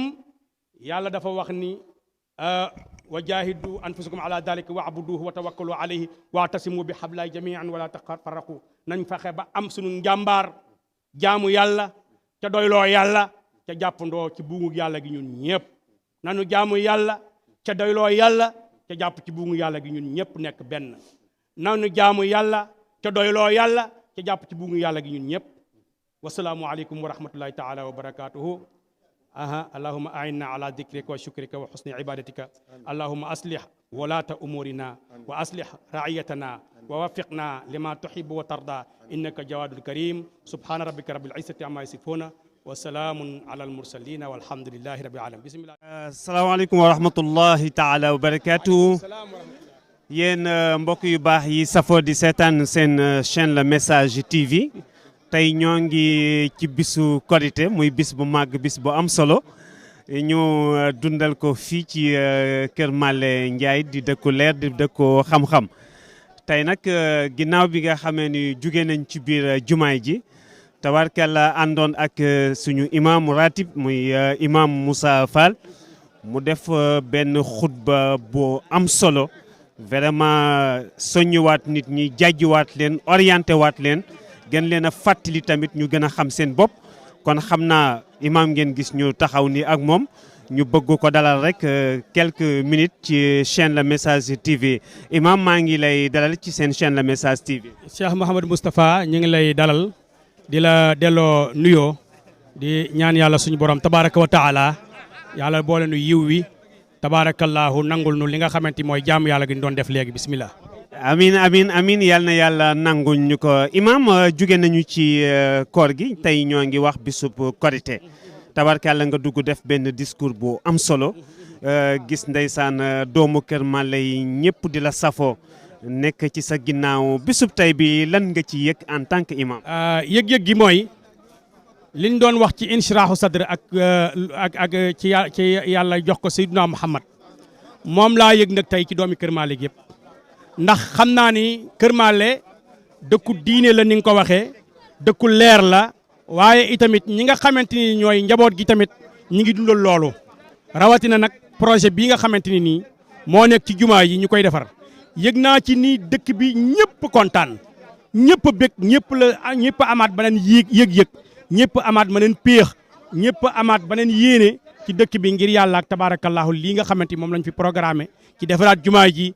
yàlla dafa wax ni wa jaahidu anfusakum ala dalika wa abuduhu wa tawakkalu alayhi waatasimu bi hablillahi jamian wala tafarraqu nañ fexe ba am sunu njàmbaar jaamu yàlla ca doyloo yàlla ca jàppandoo ci buumu yàlla gi ñun ñëpp nanu jaamu yàlla ca doyloo yàlla ca jàpp ci buumu yàlla gi ñun ñëpp nekk benn nanu jaamu yàlla ca doyloo yàlla ca jàpp ci buumu yàlla gi ñun ñëpp wasalaamu aleykum wa rahmatullahi taala wa barakatuhu اللهم أعنا على ذكرك وشكرك وحسن عبادتك اللهم أصلح ولاة أمورنا وأصلح رعيتنا ووفقنا لما تحب وترضى إنك جواد كريم سبحان ربك رب العزة عما يصفون وسلام على المرسلين والحمد لله رب العالمين بسم الله السلام عليكم ورحمة الله تعالى وبركاته yéen mbokk yu baax yi safoo di seetaan seen chaîne Le Message TV tey ñoo ngi ci bisu Korité muy bis bu màgg bis bu am solo ñu dundal ko fii ci Kër Màlle Ndiaye di dëkku leer di dëkku xam-xam tey nag ginnaaw bi nga xamee ni jóge nañ ci biir jumaay ji tabarkalla àndoon ak suñu imam ratib muy imam Moussa Fall mu def benn xutba bu am solo vraiment soññuwaat nit ñi jàjjiwaat leen orienté waat leen gën leen a fàttali tamit ñu gën a xam seen bopp kon xam naa imam ngeen gis ñu taxaw ni ak moom ñu bëgg ko dalal rek quelques minutes ci chaîne Le Message TV imam maa ngi lay dalal ci seen chaîne Le Message TV. Cheikh Mouhamed Moustapha ñu ngi lay dalal di la delloo nuyoo di ñaan yàlla suñu borom tabaraka wa taala yàlla boole nu yiw wi tabarakallahu nangul nu li nga xamante mooy jaamu yàlla gi ñu doon def léegi bismillah. amin yal na yàlla nangul ñu ko imam jóge nañu ci koor gi tey ñoo ngi wax bisub korité tabarkalla nga dugg def benn discours bu am solo gis ndeysaan doomu Kër Mallé yi ñëpp di la safoo nekk ci sa ginnaaw bisub tey bi lan nga ci yëg en tant que imam. yëg-yëg gi mooy liñ doon wax ci inshiraahu sadr ak ci yàlla jox ko Seydina Muhammad moom laa yëg nag tey ci doomi Kër Mallé yëpp ndax xam naa ni Kër Mallé dëkku diine la ni nga ko waxee dëkku leer la waaye itamit ñi nga xamante ni ñooy njaboot gi tamit ñi ngi dundal loolu rawatina nag projet bii nga xamante ni nii moo nekk ci jumaa yi ñu koy defar yëg naa ci nii dëkk bi ñëpp kontaan ñëpp a bég ñëpp amaat beneen yëg-yëg ñëpp amaat beneen péex ñëpp amaat beneen yéene ci dëkk bi ngir yàlla ak tabarakallahu lii nga xamante ni moom lañ fi programmé ci defaraat jumaa ji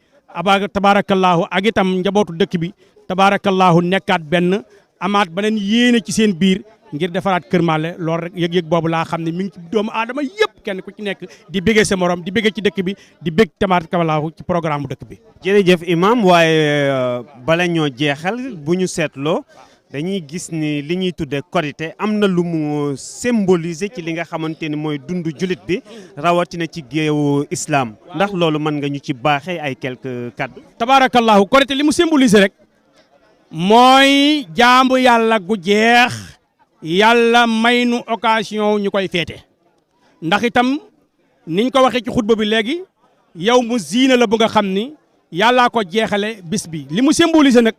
tabarakallahu ak itam njabootu dëkk bi tabarakallahu nekkaat benn amaat beneen yéene ci seen biir ngir defaraat Kër Mallé loolu rek yëg-yëg boobu laa xam ne mi ngi ci doomu aadama yëpp kenn ku ci nekk di béggee sa morom di béggee ci dëkk bi di bégg tabarakallahu ci programme bu dëkk bi. jërëjëf imam waaye bala ñoo jeexal bu ñu seetloo dañuy gis ni li ñuy tuddee korité am na lu mu symboliser ci li nga xamante ni mooy dundu julit bi rawatina ci géewu islam ndax loolu mën nga ñu ci baaxee ay quelques kàddu. tabarakallahu korité li mu symboliser rek mooy jaamu yàlla gu jeex yàlla may nu occasion ñu koy féete ndax itam niñ ko waxee ci xutba bi léegi yow mu ziina la bu nga xam ni yàllaa ko jeexale bis bi li mu symboliser nag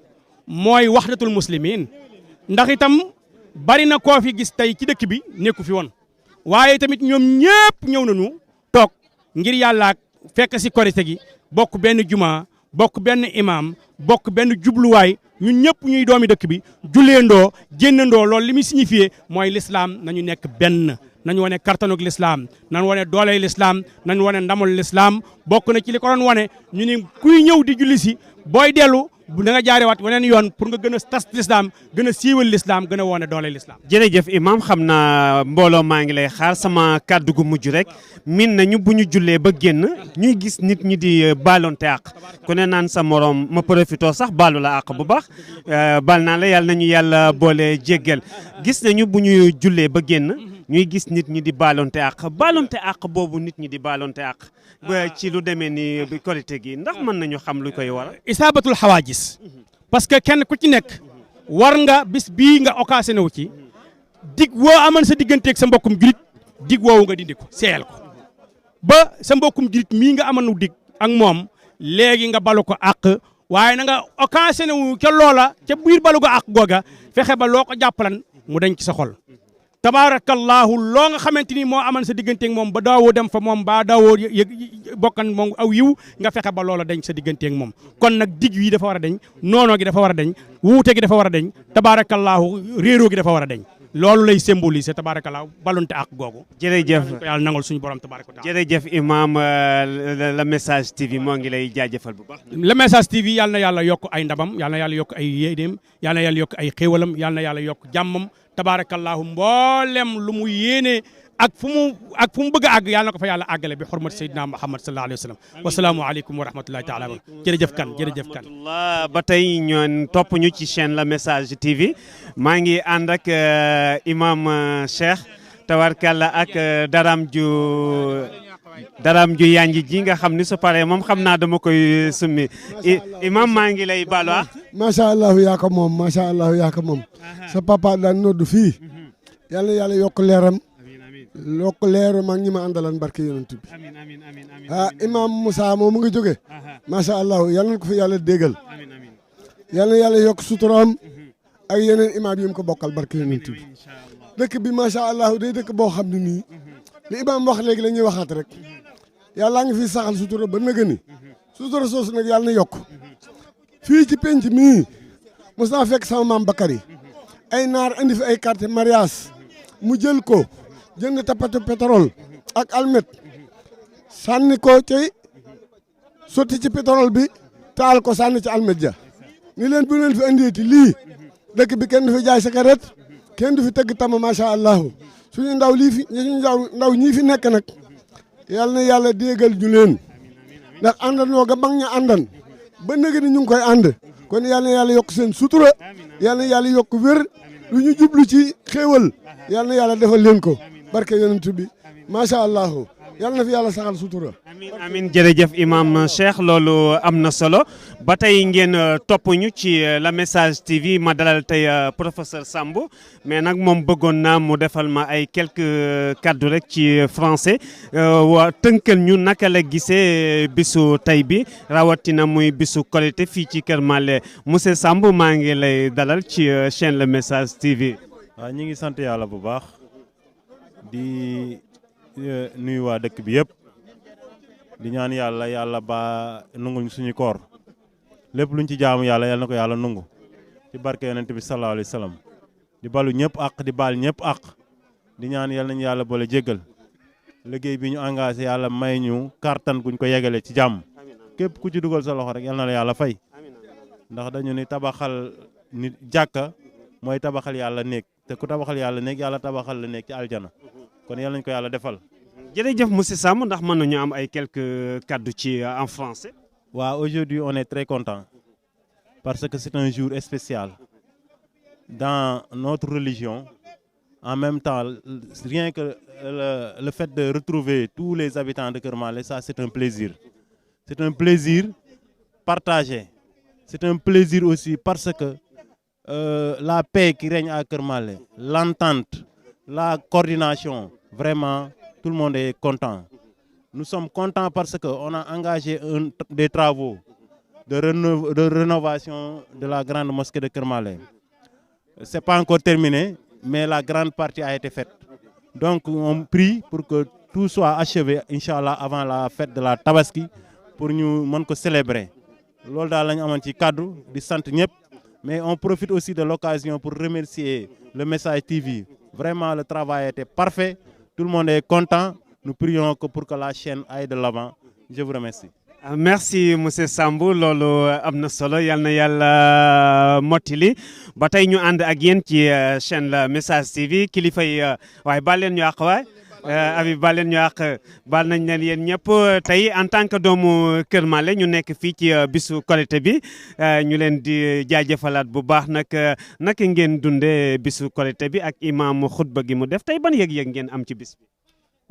mooy waxdatul muslimin ndax itam bari na koo fi gis tey ci dëkk bi nekku fi woon waaye tamit ñoom ñëpp ñëw nañu toog ngir yàlla fekk si korite gi bokk benn juma bokk benn imam bokk benn jubluwaay ñun ñëpp ñuy doomi dëkk bi julleendoo génnandoo loolu li muy signifié mooy l'islam nañu nekk benn nañu wane kartanug l'islam nañu wane dooley l'islam nañu wane ndamul l'islam bokk na ci li ko doon wane ñu ni kuy ñëw di julli si booy dellu da nga jaarewaat weneen yoon pour nga gën a tas l'islam gën a siiwal l'islam gën a wane dooley l'islam. jërëjëf imam xam naa mbooloo maa ngi lay xaar sama kàddu gu mujj rek min nañu bu ñu jullee ba génn ñuy gis nit ñi di baalonte àq ku ne naan sa morom ma profitoo sax baalu la àq bu baax baal naa la yàlla nañu yàlla boole jéggal gis nañu bu ñu jullee ba génn ñuy gis nit ñi di baalonte àq boobu nit ñi di baalonte àq ba ci lu demee ni korite gi ndax mën nañu xam lu koy waral. isaabatul xawaajis parce que kenn ku ci nekk war nga bis bii nga occasionné wu ci dig woo aman sa digganteeg sa mbokkum julit dig woowu nga dindi ko seeyal ko ba sa mbokkum julit mii nga amanu dig ak moom léegi nga balu ko àq waaye na nga occasionné wu ca loola ca biir balu ko àq googa fexe ba loo ko jàppalan mu dañ ci sa xol tabarakallahu loo nga xamante ni moo aman sa digganteeg moom ba daawoo dem fa moom ba daawoo yëg bokkan moom aw yiw nga fexe ba loola dañ sa digganteeg moom kon nag dig yi dafa war a dañ noonoo gi dafa war a dañ wuute gi dafa war a dañ tabarakallahu réeroo gi dafa war a dañ loolu lay symboliser tabarakallahu balonte ak googu. jërëjëf ko yàlla nangul suñu borom tabaraka taala. jërëjëf imam Le Message TV moo ngi lay jaajëfal bu baax. Le Message TV yàlla na yàlla yokk ay ndamam yàlla na yàlla yokk ay yéeneem yàlla na yàlla yokk ay xéewalam yàlla na yàlla yokk jàmmam tabarakallahu mboolem lu mu yéene ak fu mu bëgg a àgg yàlla na ko fa yàlla àggale bi xurmat Seydina Muhammad sallallahu alayhi wa sallam wasalaamu aleykum wa rahmatullahi taala jërëjëf kan ba tey ñoon topp ñu ci chaîne Le Message TV maa ngi ànd ak imam Cheikh tabarkalla ak daram ju yanji ji nga xam ni su paree moom xam naa dama koy summi imam maa ngi lay baalu ak macha allah yaa ko moom macha allah yaa ko moom sa papa daan noddu fii yàlla yàlla yokk leeram yokk leeram ak ñi ma àndalan barke yonent bi imam Moussa moom mu ngi jóge macha allah yàlla na ko fi yàlla déggal yàlla yàlla yokk suturaam ak yeneen imam yi mu ko bokkal barke yonent bi dëkk bi macha allah day dëkk boo xam ne nii li imam wax léegi la ñuy waxaat rek yàllaa ngi fi saxal sutura ba nëgë ni sutura soosu nag yàlla na yokk fii ci penc mii mos naa fekk sama maam Bakary ay naar andi fi ay carte mariage mu jël ko jënd tapatu pétrole ak almet sànni ko ci sotti ci pétrole bi taal ko sànni ci almet ja ni leen bu leen fi andeeti lii dëkk bi kenn du fi jaay cigarette kenn du fi tëgg tama macha allah suñu ndaw lii fi suñu ndaw ñii fi nekk nag yàlla na yàlla déggal ñu leen ndax àndandoo ga mag ña àndan ba nëgë ni ñu ngi koy ànd kon yàlla na yàlla yokk seen sutura yàlla na yàlla yokk wér lu ñu jublu ci xéewal yàlla na yàlla defal leen ko barke yonent bi macha allah yàlla na fi yàlla saxal sutura. amin jërëjëf imam Cheikh loolu am na solo ba tey ngeen topp ñu ci la message TV ma dalal tey professeur Sambou mais nag moom bëggoon naa mu defal ma ay quelques kaddu rek ci français waa tënkal ñu naka la gisee bisu tey bi rawatina muy bisu Korité fii ci Kër Mallé monsieur Sambou maa ngi lay dalal ci chaîne le message TV. waaw ñu ngi sant yàlla bu baax di nuyu waa dëkk bi yëpp. di ñaan yàlla ba nungul suñu koor lépp luñ ci jaamu yàlla na ko yàlla nungu ci barke yonent bi sallallahu alayhi wa sallam di balu ñëpp ak di baal ñëpp ak di ñaan yàlla nañu yàlla boole jéggal liggéey bi ñu engagé yàlla may ñu kartan guñ ko yegale ci jàmm képp ku ci dugal sa loxo rek yal na la yàlla fay ndax dañu ni tabaxal nit jàkka mooy tabaxal yàlla néeg te ku tabaxal yàlla néeg yàlla tabaxal la néeg ci aljana kon yàlla nañ ko yàlla defal. jërëjëf monsieur Samb ndax mën nañu am ay quelques kaddu ci en français. waaw aujourd'hui on est très content parce que c'est un jour spécial dans notre religion. En même temps, rien que le fait de retrouver tous les habitants de Kër Mallé, ça c'est un plaisir. C'est un plaisir partagé. C'est un plaisir aussi parce que la paix qui règne à Kër Mallé, l'entente, la coordination, vraiment, tout le monde est content. Nous sommes contents parce qu'on a engagé des travaux de rénovation de la grande mosquée de Kër Mallé. Ce n'est pas encore terminé, mais la grande partie a été faite. Donc on prie pour que tout soit achevé, Inch'Allah, avant la fête de la Tabaski, pour nous célébrer. C'est ce que nous avons dit cadeau, mais on profite aussi de l'occasion pour remercier le Message TV. Vraiment, le travail a été parfait. Tout le monde est content. Nous prions pour que la chaîne aille de l'avant. Je vous remercie. Merci monsieur Sambou loolu am na solo yal na yàlla mottali ba tey ñu ànd ak yéen ci chaîne la Message TV kilifa yi waaye baal leen ñu àq waay Habib baal leen ñu àq baal nañ leen yéen ñëpp tey en tant que doomu Kër Mallé ñu nekk fii ci bisu Korité bi ñu leen di jaajëfalaat bu baax naka ngeen dundee bisu Korité bi ak imam xutba gi mu def tey ban yëg-yëg ngeen am ci bis bi.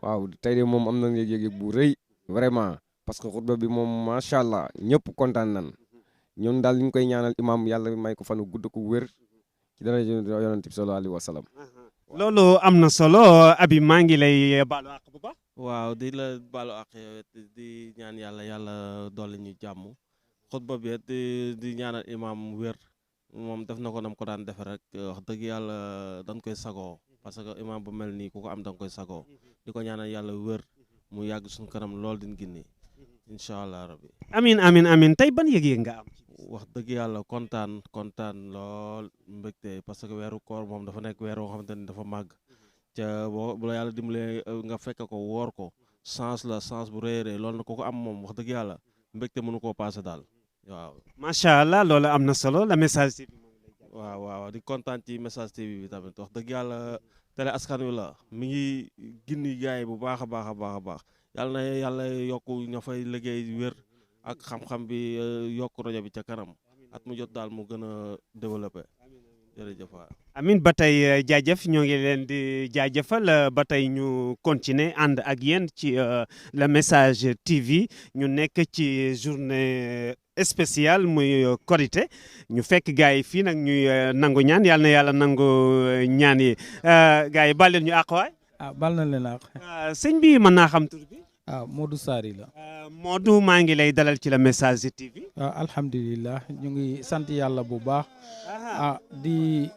waaw tey de moom am na yëg-yëg bu rëy vraiment. parce que xutba bi moom macha allah ñëpp kontaan nan ñun daal ñu koy ñaanal imam yàlla may ko fanu gudd ko wér ci dara yonent bi sallallahu alayhi wa sallam. loolu am na solo Habib maa ngi lay baalu àq bu baax. waaw di la baalu àq di ñaan yàlla dolli ñu jàmm xutba bi di ñaanal imam wér moom def na ko nam ko daan defe rek wax dëgg yàlla dañ koy sagoo parce que imam bu mel nii ku ko am da nga koy sagoo di ko ñaanal yàlla wér mu yàgg suñu kanam lool din ginni incha allah rabbi amin tey ban yëg-yëg nga am. wax dëgg yàlla kontaan lool mbégte parce que weeru koor moom dafa nekk weer woo xamante ni dafa màgg ca bu la yàlla dimbalee nga fekk ko woor ko chance bu réeree loolu na ko am moom wax dëgg yàlla mbégte mënu koo passé daal waaw. macha allah loolu am na solo la Message TV. waaw di kontaan ci Message TV bi tamit wax dëgg yàlla télé askan wi la mi ngi gindi gaay bu baax a baax. yàlla na yàlla yokk ña fay liggéey wér ak xam-xam bi yokk rajo bi ca kanam at mu jot daal mu gën a développé jërëjëf waay. amin ba tey jaajëf ñoo ngi leen di jaajëfal ba tey ñu continuer ànd ak yéen ci le Message TV ñu nekk ci journée spéciale muy Korité ñu fekk gars yi fii nag ñuy nangu ñaan yàlla na yàlla nangu ñaan yi gars yi baal leen ñu àq waay. bal na leen ak sëñ bi mën naa xam tur bi. Modou Sari la. Modou maa ngi lay dalal ci la Message TV. alhamdulilah ñu ngi sant yàlla bu baax. di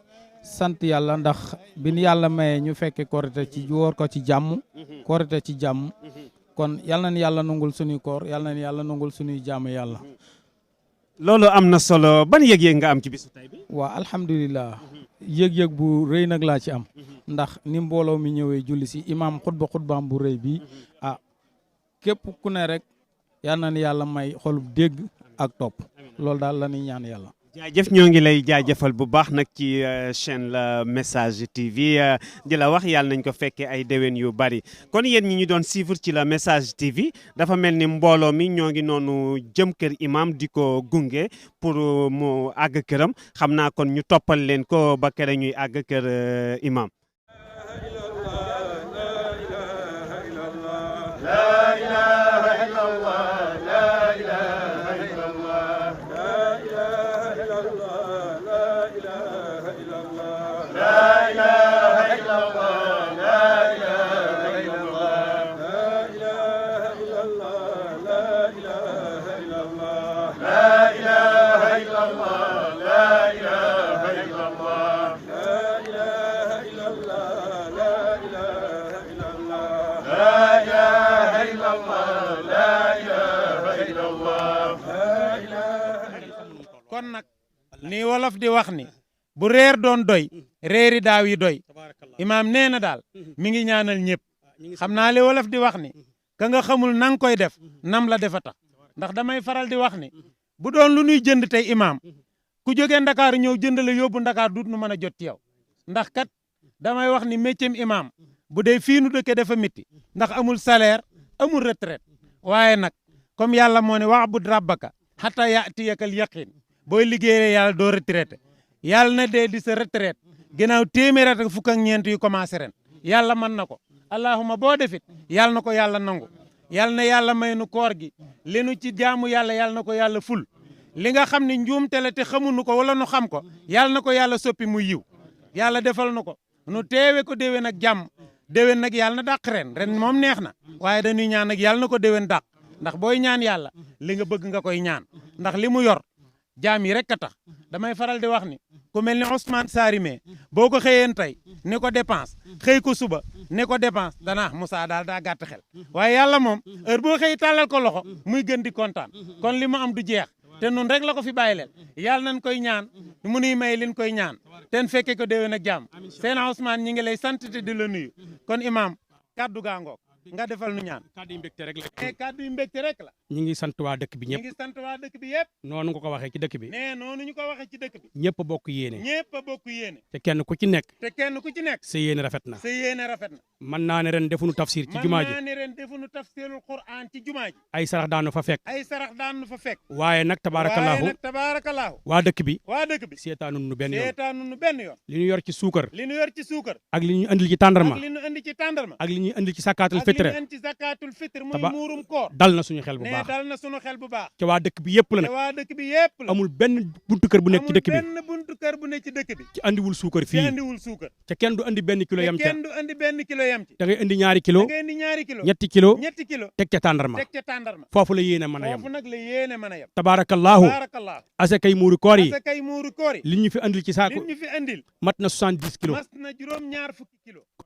sant yàlla ndax bin yàlla maye ñu fekke Korité ci woor ko ci jàmm. Korité ci jàmm. kon yal nañu yàlla nangul suñuy koor yal nañu yàlla nangul suñuy jaamu yàlla. loolu am na solo ban yëg-yëg nga am ci bisu tey bi. waa alhamdulilah yëg-yëg bu rëy nag laa ci am ndax ni mbooloo mi ñëwee julli si imaam xutbaam bu rëy bi képp ku ne rek yal na yàlla may xolub dégg ak topp loolu daal la ñuy ñaan yàlla. jaajëf ñoo ngi lay jaajëfal bu baax nag ci chaîne la Message TV di la wax yàlla nañ ko fekkee ay déwén yu bari kon yéen ñi ñu doon suivre ci la Message TV dafa mel ni mbooloo mi ñoo ngi noonu jëm kër imam di ko gunge pour mu àgg këram xam naa kon ñu toppal leen ko ba kere ñuy àgg kër imam. kon nag ni wolof di wax ni bu reer doon doy reeri daaw yi doy imaam nee na daal mi ngi ñaanal ñëpp xam naa li wolof di wax ni ka nga xamul nang koy def nam la defa tax ndax damay faral di wax ni bu doon lu nuy jënd tey imaam ku jógee Ndakaaru ñëw jënd la yóbbu Ndakaar duut nu mën a jot ci yow ndax kat damay wax ni métier imaam bu dee fii nu dëkke dafa métti ndax amul salaire amul retraite waaye nag comme yàlla moo ne wa'bud rabbaka hatta ya'tiyakal yaqin booy liggéeyee yàlla doo retraité yàlla na dee di sa retraite ginnaaw téeméer ak fukk ak ñeent yu commencé ren yàlla mën na ko allahuma boo defit yàlla na ko yàlla nangu yàlla na yàlla may nu koor gi li nu ci jaamu yàlla yàlla na ko yàlla ful li nga xam ne njuumte la te xamuñu ko wala nu xam ko yàlla na ko yàlla soppi mu yiw yàlla defal nu ko nu teewe ko déwén ak jàmm déwén nag yàlla na dàq ren moom neex na waaye dañuy ñaan nag yàlla na ko déwén dàq ndax booy ñaan yàlla li nga bëgg nga koy ñaan ndax li mu yor jaam yi rek a tax damay faral di wax ni ku mel ni Ousmane Sarimé boo ko xëyeen tey ne ko dépense xëy ko suba ne ko dépense dana Moussa daal daa gàtt xel waaye yàlla moom heure boo xëy tàllal ko loxo muy gën di kontaan kon li mu am du jeex te nun rek la ko fi bàyyi leen yàlla nañ koy ñaan mu nuy may liñ koy ñaan ten fekke ko déwén ak jàmm seen Ousmane ñi ngi lay sant te di la nuyu kon imam kaddu gaa ngoog nga defal nu ñaan kàddu yu mbégte rek la kàddu yu mbégte rek la ñi ngi sant waa dëkk bi ñëpp ñi ngi sant waa dëkk bi yëpp noonu nga ko waxee ci dëkk bi nee noonu ñu ko waxee ci dëkk bi ñëpp a bokk yéene ñëpp a bokk yéene te kenn ku ci nekk sa yéene rafet na mën naa ne ren defuñu tafsir ci jumaa ji mën naa ne ren defuñu tafsirul Qur'an ci jumaa ji ay sarax daanu fa fekk waaye nag tabaarakallaahu waa dëkk bi seetaanu nu benn yoon li ñu yor ci suukar ak li ñu andil ci tàndarma ak li ñu andil ci sakaatul fitre muy muurum koor dal na suñu xel bu baax te waa dëkk bi yëpp la nag amul benn buntu kër bu nekk ci dëkk bi ci andiwul suukar fii te kenn du andi benn kilo yam ca da ngay andi ñaari kilo ñetti kilo teg ca tàndarma foofu la yéene mën a yem tabaarakallaahu asakay muuru koor yi li ñu fi andil ci saako mat na 70 kilos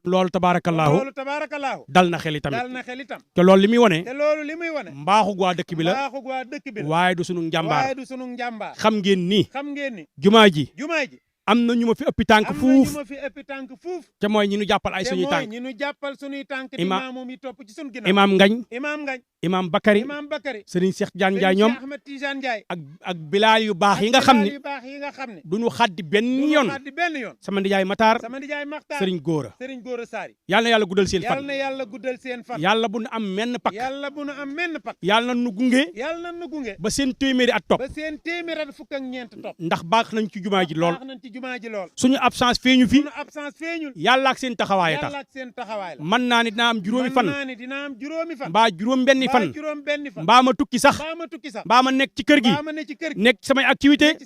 loolu tabaarakallaahu dal na xel itamit te loolu li muy wane mbaaxu waa dëkk bi la waaye du sunu njàmbaar xam ngeen ni jumaa ji am na ñu ma fi ëppi tànk fuuf te mooy ñi ñu jàppal ay suñuy tànk imaam Ngañ imaam Bakary Serigne Cheikh Tidiane Ndiaye ñoom ak bilaal yu baax yi nga xam ne duñu xaddi benn yoon sama ndijaay Matar Serigne Gora yàlla na yàlla guddal seen fan yàlla bu nu am menn pak yàlla na nu gunge ba seen téeméeri at topp ndax baax nañ ci jumaa ji lool suñu absence feeñu fi yàlla ak seen taxawaay tax mën naa ni dina am juróomi fan mbaa juróom benni fan mbaa ma tukki sax mbaa ma nekk ci kër gi nekk samay activité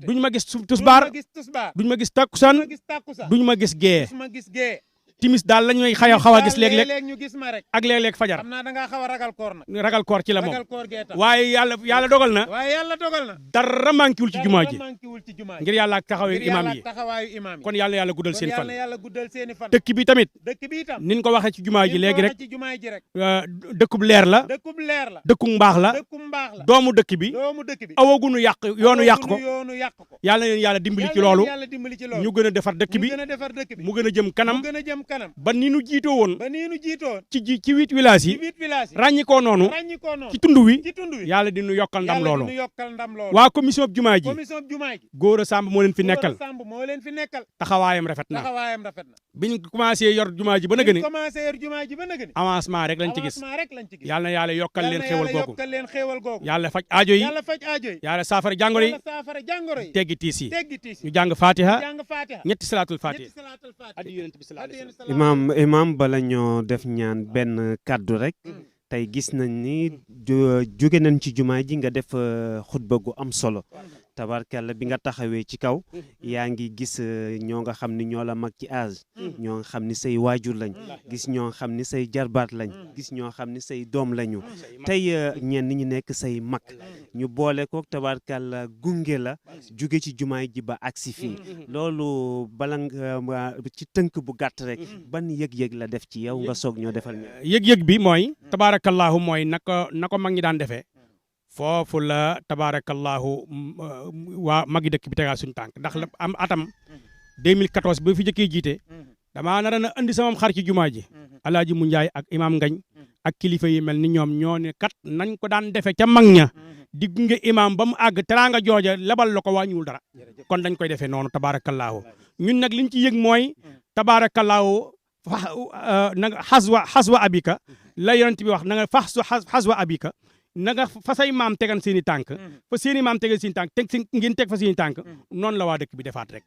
duñ ma gis tusbaar duñ ma gis takkusaan duñ ma gis gee timis daal la ñuy xaw a gis léeg-léeg ñu gis ma rek ak léeg-léeg fajar xam naa da ngaa xaw a ragal koor nag ragal koor ci la moom ragal koor gee tax waaye yàlla dogal na dara manqué wul ci jumaa ji ngir yàlla ak taxawaayu imaam yi kon yàlla guddal seen fan dëkk bi tamit niñ ko waxee ci jumaa ji léegi rek dëkkub leer la dëkku mbaax la doomu dëkk bi awagunu yoonu yàq ko yàlla leen yàlla dimbali ci loolu ñu gën a defar dëkk bi mu gën a jëm kanam ba ni nu jiitoo woon ci 8 villages yi ràññikoo noonu ci tund wi yàlla di nu yokkal ndam loolu waa commission bi jumaa ji Gora Samb moo leen fi nekkal taxawaayam rafet na biñ commencé yor jumaa ji ba na gëne avancement rek lañ ci gis yàlla na yàlla yokkal leen xéewal googu yàlla faj aajo yi yàlla saafara jàngoro yi teggi tiis yi ñu jàng fatiha ñetti salaatul fatiha imam bala ñoo def ñaan benn kàddu rek tey gis nañ ni jóge nañ ci jumaa ji nga def xutba gu am solo tabarkalla bi nga taxawee ci kaw yaa ngi gis ñoo nga xam ni ñoo la mag ci âge ñoo nga xam ni say waajur lañ gis ñoo nga xam ni say jarbaat lañ gis ñoo xam ni say doom lañu tey ñenn ñi nekk say mag ñu boole ko tabarkalla gunge la jóge ci jumaay ji ba agsi fii loolu bala nga ci tënk bu gàtt rek ban yëg-yëg la def ci yow nga soog ñoo defal yëg-yëg bi mooy tabarakallahu mooy na ko mag ñi daan defee foofu la tabarakallahu waa magi dëkk bi tegaa suñu tànk ndax la am atam 2014 ba fi jëkkee jiite damaa nar a andi sama xar ci jumaa ji alaaji mu njaay ak imam ngañ ak kilifa yi mel ni ñoom ñoo ne kat nañ ko daan defee ca mag ña di gunge imam ba mu àgg teraanga jooja lebal la ko wàññiwul dara kon dañ koy defee noonu tabarakallahu ñun nag liñ ci yëg mooy tabarakallahu nanga xaswa abika la yonent bi wax na nga xaswa abika na nga fa say maam tegan seen i tànk fa seen i maam tegan seen i tànk ngeen teg fa seen i tànk noonu la waa dëkk bi defaat rek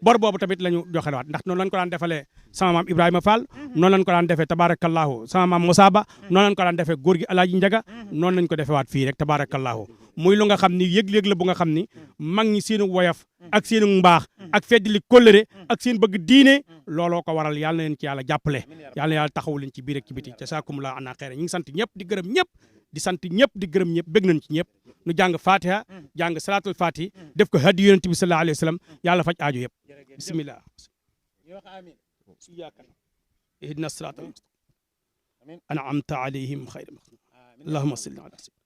bor boobu tamit la ñu joxewaat ndax noonu lañ ko daan defalee sama maam Ibrahima Fall noonu lañ ko daan defee tabarakallahu sama maam Moussa Ba noonu lañ ko daan defee góor gi Alaaji Njaga noonu lañ ko defewaat fii rek tabarakallahu muy lu nga xam ni yëg-yëg la bu nga xam ni mag ñi seenu woyof ak seenu mbaax ak feddali kóllëre ak seen bëgg diine looloo ko waral yàlla na leen ci yàlla jàppale yàlla na yàlla taxawu leen ci biir ak ci biti jasaakumullahu ana xayra ñu ngi sant ñëpp di gërëm ñëpp di sant ñëpp di gërëm ñëpp bëgg nañ ci ñëpp nu jàng fatiha jàng salaatul fatih def ko hadi yonent bi sallallahu alayhi wa sallam yàlla faj aajo yëpp bismillah ihdina siraatal mustaqim an'amta alayhim xayra maxdum allahumma salli ala sayyidina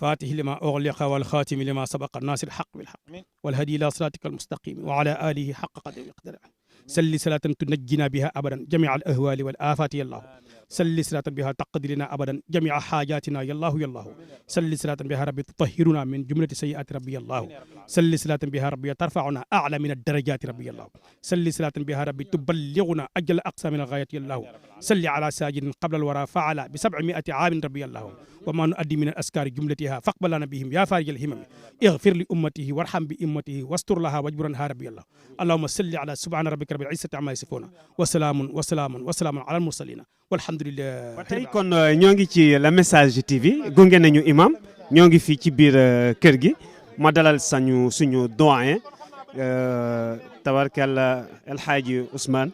فاتح لما أغلق والخاتم لما سبق الناصر الحق بالحق والهدي إلى صراطك المستقيم وعلى آله حق قدر ومقداره سل صلاة تنجينا بها أبدا جميع الأهوال والآفات يا الله سل صلاة بها تقضي لنا أبدا جميع حاجاتنا يا الله يا الله سل صلاة بها ربي تطهرنا من جملة سيئات ربي يا الله سل صلاة بها ربي ترفعنا أعلى من الدرجات ربي يا الله سل صلاة بها ربي تبلغنا أجل أقصى من الغاية يا الله سل على ساجد قبل الورى فعل ب700 عام ربي الله وما نؤدي من الأسكار جملتها فاقبلنا بهم يا فارج الهمم اغفر لأمته وارحم بأمته واستر لها واجبرنها ربي الله اللهم صل على سبحان ربك رب العزة عما يصفون وسلام على المرسلين والحمد لله. ba tey kon ñoo ngi ci la message TV gunge nañu imam ñoo ngi fii ci biir kër gi ma dalal suñu doyen tabarkalla El Hadji Ousmane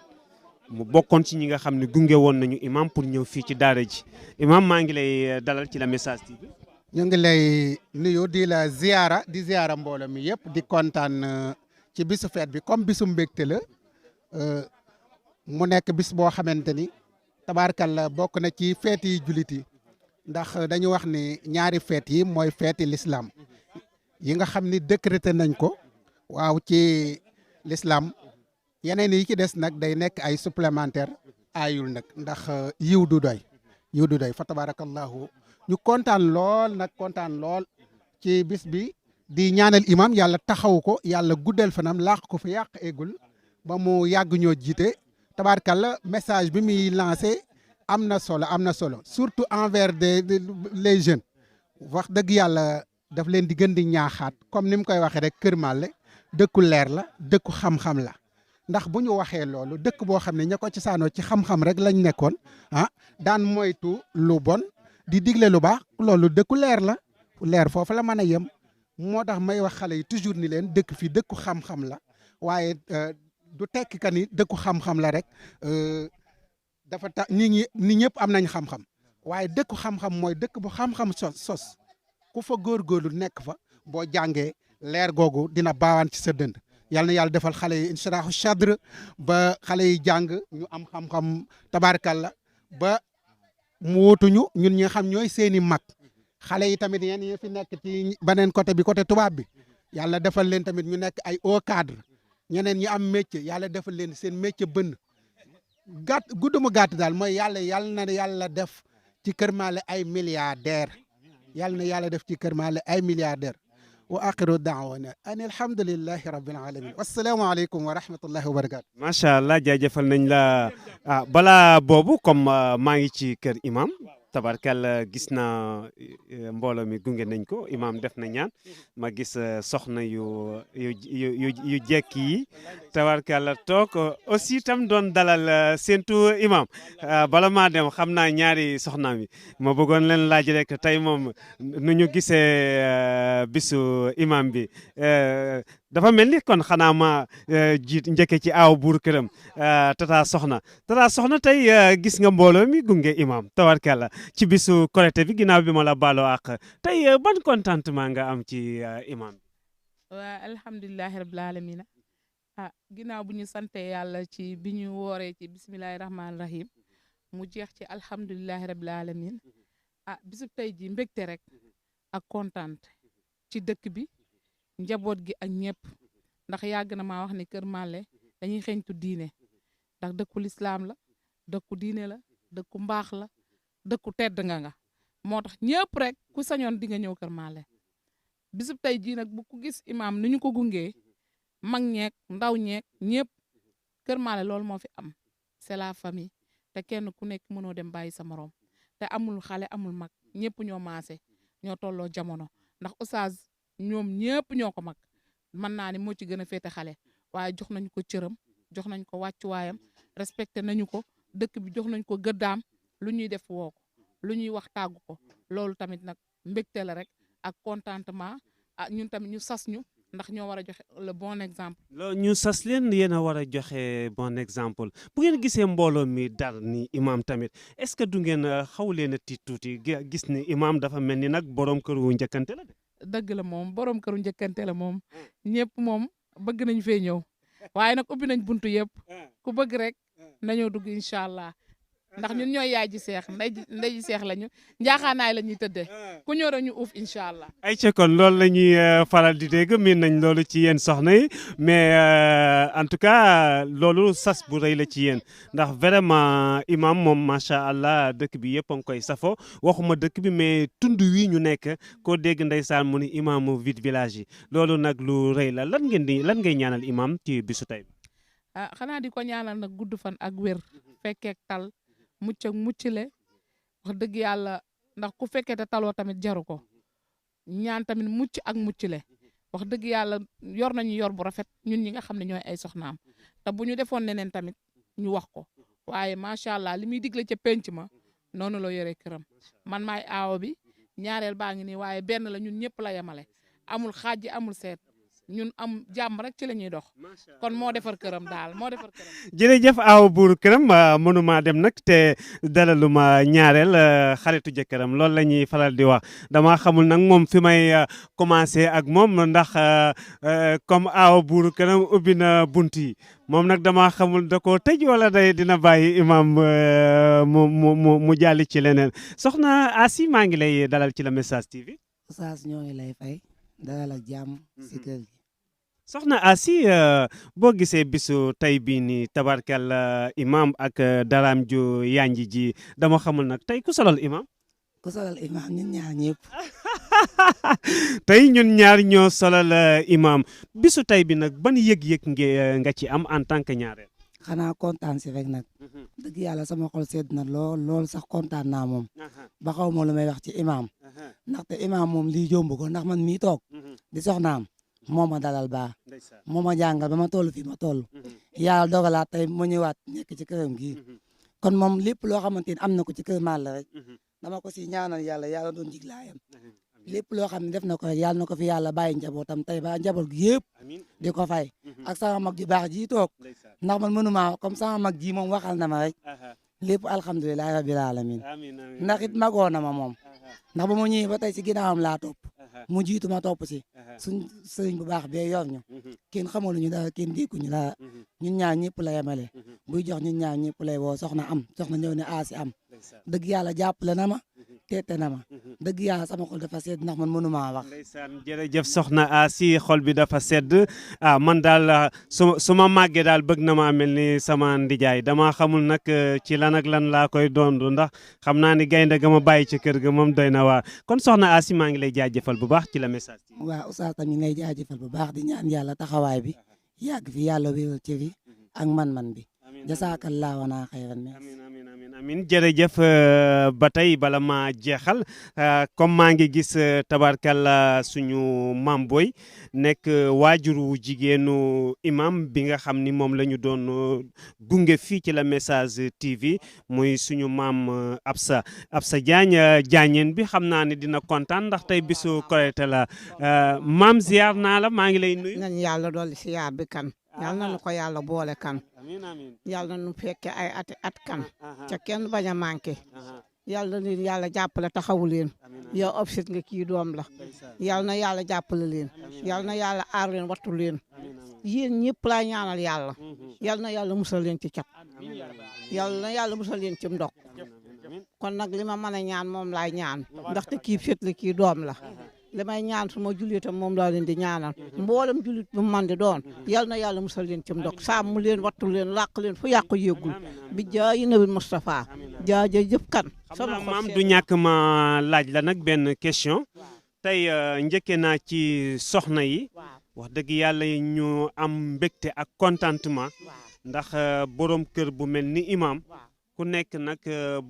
mu bokkoon ci ñi nga xam ne gunge woon nañu imam pour ñëw fii ci daara ji imam maa ngi lay dalal ci la message TV. ñu ngi lay nuyu di la ziara mbooloo mi yëpp di kontaan ci bisu feet bi comme bisu mbégte la mu nekk bis boo xamante ni tabaarkalla bokk na ci feet yi jullit yi ndax dañu wax ni ñaari feet yi mooy feeti l'islam yi nga xam ni décrété nañ ko waaw ci l'islam yeneen yi ci des nag day nekk ay supplémentaire ayul nag ndax yiw du doy fa tabaarakallahu ñu kontaan lool ci bis bi di ñaanal imam yàlla taxaw ko yàlla guddal fanam laax ko fi yàq eggul ba mu yàgg ñoo jiite tabaarkalla message bi muy lancé am na solo surtout envers les jeunes wax dëgg yàlla daf leen di gën di ñaaxaat comme ni mu koy waxee rek Kër Mallé dëkku leer la dëkku xam-xam la ndax bu ñu waxee loolu dëkk boo xam ne ña ko ci saanoo ci xam-xam rek lañ nekkoon daan moytu lu bon di digle lu baax loolu dëkku leer foofu la mën a yem moo tax may wax xale yi toujours ni leen dëkk fi dëkku xam-xam la waaye du tekki ka ni dëkku xam-xam la rek dafa tax nit ñëpp am nañ xam-xam waaye dëkku xam-xam mooy dëkk bu xam-xam sos ku fa góorgóorlu nekk fa boo jàngee leer googu dina baawaan ci sa dënd yal na yàlla defal xale yi inshiraahu sadr ba xale yi jàng ñu am xam-xam tabaarkalla ba mu wóotuñu ñun ñi nga xam ñooy seeni mag xale yi tamit yéen ñi fi nekk ci beneen côté bi côté tubaab bi yàlla defal leen tamit ñu nekk ay haut cadre ñeneen ñi am métier yàlla defal leen seen métier bënn gàtt gudd mu gàtt daal mooy yàlla na yàlla def ci Kër Mallé ay milliardaire yàlla na yàlla def ci Kër Mallé ay milliardaire wa axiru daawana an alhamdulillahi rabbil alamin wassalaamu aleykum wa rahmatullahi wa barakatu macha allah jaajëfal nañ la balaa boobu comme maa ngi ci kër imam tabarkal gis naa mbooloo mi gunge nañ ko imam def na ñaan ma gis soxna yu jekk yi tabarkal toog aussi tam doon dalal séntu imam bala maa dem xam naa ñaari soxnaam yi ma bëggoon leen laaj rek tey moom nu ñu gisee bisu imam bi dafa mel ni kon xanaa ma jiit njëkke ci aaw buur këram tata soxna tey gis nga mbooloo mi gunge imam tabarkalla ci bisu Korité bi ginnaaw bi ma la baaloo ak tey ban contentement nga am ci imam bi waa alhamdulilahi rabbil alamina ginnaaw bu ñu sante yàlla ci bi ñu wooree ci bismillahi rahmaani rahim mu jeex ci alhamdulilahi rabbil alamin bisub tey ji mbégte rek ak kontaan ci dëkk bi njaboot gi ak ñëpp ndax yàgg na maa wax ni Kër Mallé dañuy xeeñtu diine ndax dëkku lislaam la dëkku diine la dëkku mbaax la dëkku tedd nga moo tax ñëpp rek ku sañoon di nga ñëw Kër Mallé bisub tey jii nag bu ku gis imaam ni ñu ko gungee mag ñeek ndaw ñeek ñëpp Kër Mallé loolu moo fi am c'est la famille te kenn ku nekk mënoo dem bàyyi sa morom te amul xale amul mag ñëpp ñoo maase ñoo tolloo jamono ndax oustaz ñoom ñëpp ñoo ko mag mën naa ni moo ci gën a féete xale waaye jox nañu ko cëram jox nañ ko wàccuwaayam respecté nañu ko dëkk bi jox nañ ko gëddaam lu ñuy def woo ko lu ñuy wax tàggu ko loolu tamit nag mbégte la rek ak contentement ñun tamit ñu sas ñu ndax ñoo war a joxe le bon exemple. loolu ñu sas leen yéen a war a joxe bon exemple bu ngeen gisee mbooloo mi dar ni imam tamit est-ce que du ngeen xaw leen a tiit tuuti gis ni imam dafa mel ni nag borom kër wu njëkkante la de. dëgg la moom borom këru njëkkante la moom ñëpp moom bëgg nañ fee ñëw waaye nag ubbi nañ buntu yëpp ku bëgg rek nañoo dugg incha allah ndax ñun ñooy yaay ji seex ndey ji seex lañu njaaxaanaay la ñuy tëddee ku ñëw rek ñu uuf incha allah. ay ca kon loolu la ñuy faral di dégg miin nañ loolu ci yéen soxna yi mais en tout cas loolu sas bu rëy la ci yéen ndax vraiment imam moom macha allah dëkk bi yëpp a ngi koy safo waxuma dëkk bi mais tund wi ñu nekk koo dégg ndeysaan mu ni imaamu vite village yi loolu nag lu rëy la lan ngay ñaanal imam ci bisu tey bi. xanaa di ko ñaanal nag gudd fan ak wér fekkeek tal. mucc ak muccile wax dëgg yàlla ndax ku fekkee te taloo tamit jaru ko ñaan tamit mucc ak muccile wax dëgg yàlla yor nañu yor bu rafet ñun ñi nga xam ne ñooy ay soxnaam te bu ñu defoon neneen tamit ñu wax ko waaye macha allah li muy digle ca penc ma noonu la yore këram man maay aawo bi ñaareel baa ngi nii waaye benn la ñun ñëpp la yemale amul xaaj amul seet ñun am jàmm rek ci la ñuy dox kon moo defar këram daal moo defar këram. jërëjëf aaw buur këram mënuma dem nag te dalaluma ñaareel xaritu jëkkëram loolu la ñuy faral di wax dama xamul nag moom fi may commencé ak moom ndax comme aaw buur këram ubbi na bunt yi moom nag dama xamul da koo tëj wala dina bàyyi imam mu jàlli ci leneen soxna Asi maa ngi lay dalal ci la Message TV. Oustaz ñoo ngi lay fay dalal ak jàmm si kër gi. soxna Asi boo gisee bisu tey bii nii tabarkal imam ak daraam ju yanji ji dama xamul nag tey ku solal imam. ku solal imam ñun ñaar ñëpp. tey ñun ñaar ñoo solal imam bisu tey bi nag ban yëg-yëg nga ci am en tant que ñaareel. xanaa kontaan si rek nag. dëgg yàlla sama xol sedd na lool sax kontaan naa moom. ba xaw ma lu may wax ci imam. ndaxte imam moom lii jomb ko ndax man mii toog. di soxnaam. moo ma dalal baa moo ma jàngal ba ma toll fii ma toll yàlla dogalaat tey ma ñëwaat nekk ci këram gii kon moom lépp loo xamante ni am na ko ci Kër Mallé rek dama ko si ñaanal yàlla doon jiglaayam lépp loo xam ne def na ko rek yàlla na ko fi yàlla bàyyi njabootam tey ba njaboot gi yëpp di ko fay ak sama mag ju baax ji toog ndax man mënuma comme sama mag ji moom waxal na ma rek lépp alhamdulilah rabbil alamin ndax it magoo na ma moom ndax ba ma ñëwee ba tey si ginnaawam laa topp mu jiitu ma topp si suñ sëriñ bu baax bee yor ñu kenn xamaluñu dara kenn dégguñu dara ñun ñaar ñëpp la yemale buy jox ñun ñaar ñëpp lay woo soxna ñëw ne aasi am dëgg yàlla jàppale na ma teete na ma dëgg yàlla sama xol dafa sedd ndax man mënumaa wax. ndeysaan jërëjëf soxna Asi xol bi dafa sedd man daal su ma màggee daal bëgg na maa mel ni sama ndijaay dama xamul nag ci lan ak lan laa koy doondu ndax xam naa ni gaynde ga ma bàyyi ci kër ga moom doy na waar kon soxna Asi maa ngi lay jaajëfal bu baax ci la message. waaw oustaz tamit ngay jaajëfal bu baax di ñaan yàlla taxawaay bi yàgg fi yàlla wéral ci fi ak man-man bi jasaakallaahu wa naa xayran amin jërëjëf ba tey bala ma jeexal comme maa ngi gis tabarkalla suñu maam Boy nekk waajuru jigéenu imam bi nga xam ni moom la ñu doon gunge fii ci la message TV muy suñu maam Absa Diagne Diagneen bi xam naa ne dina kontaan ndax tey bisu Korité la maam ziar naa la maa ngi lay nuyu. nañ yàlla dolli siyaar bi kan. yàlla na nu ko yàlla boole kan. yàlla na nu fekke ay at kan. ca kenn bañ a manqué. yàlla na yàlla jàppale taxawu leen. yow obsit nga kii doom la. yàlla na yàlla jàppale leen. yàlla na yàlla aar leen wattu leen. yéen ñëpp laa ñaanal yàlla. yàlla na yàlla musal leen ci cat. yàlla na yàlla musal leen ci ndox. kon nag li ma mën a ñaan moom laay ñaan. ndaxte kii fit la kii doom la. li may ñaan su ma jullee tam moom laa leen di ñaanal mboolem jullit bu man di doon yal na yàlla musal leen ci ndox sàmm leen wattu leen làq leen fu yàqu yéegul bi jaayi nabi Moustapha jaajëf kan. sama maam du ñàkk ma laaj la nag benn question tey njëkkee naa ci soxna yi wax dëgg yàlla ñu am mbégte ak contentement ndax borom kër bu mel ni imam ku nekk nag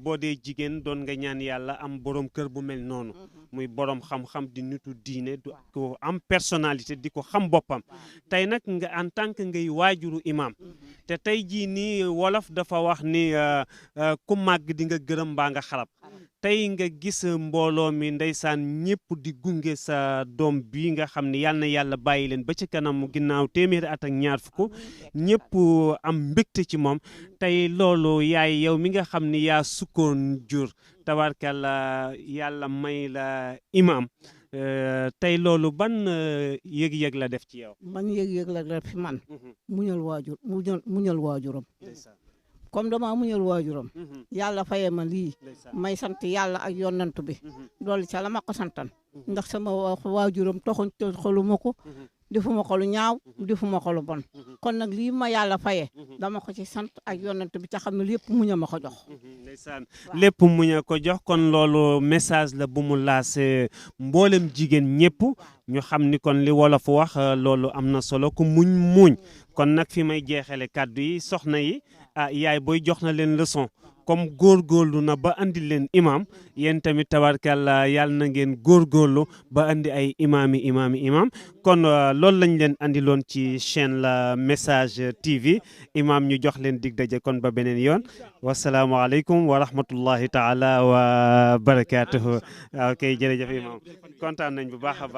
boo dee jigéen doon nga ñaan yàlla am borom kër bu mel noonu muy borom xam-xam di nitu diine du ko am personnalité di ko xam boppam tey nag nga en tant que ngay waajuru imam te tey jii nii wolof dafa wax ni ku màgg di nga gërëm mbaa nga xarab tey nga gis mbooloo mi ndeysaan ñëpp di gunge sa doom bi nga xam ne yal na yàlla bàyyi leen ba ci kanam ginnaaw téeméeri at ak ñaar fukk ñëpp am mbégte ci moom tey loolu yaay yow mi nga xam ni yaa sukkoon jur tabarkalla yàlla may la imam tey loolu ban yëg-yëg la def ci yow. man yëg-yëg la def fi man muñal waajuram comme dama muñal waajuram yàlla faye ma lii may sant yàlla ak yonent bi doolu ca la ma ko santan ndax sama waajuram toxuñ xoluma ko defuma ko lu ñaaw defuma ko lu bon kon nag lii ma yàlla faye dama ko ci sant ak yonent bi ca xam ne lépp muña ma ko jox ndeysaan lépp muña ko jox kon loolu message la bu mu laase mboolem jigéen ñëpp ñu xam ni kon li wolof wax loolu am na solo ku muñ kon nag fi may jeexale kàddu yi soxna yi yaay booy jox na leen leçon comme góorgóorlu na ba andi leen imam yéen tamit tabarkàlla yàlla na ngeen góorgóorlu ba andi ay imam kon loolu lañ leen andiloon ci chaîne la message TV imam ñu jox leen dig daje kon ba beneen yoon wasalaamualeykum wa rahmatullahi taala wa barakatuhu ok jërëjëf imam kontaan nañ bu baax a baax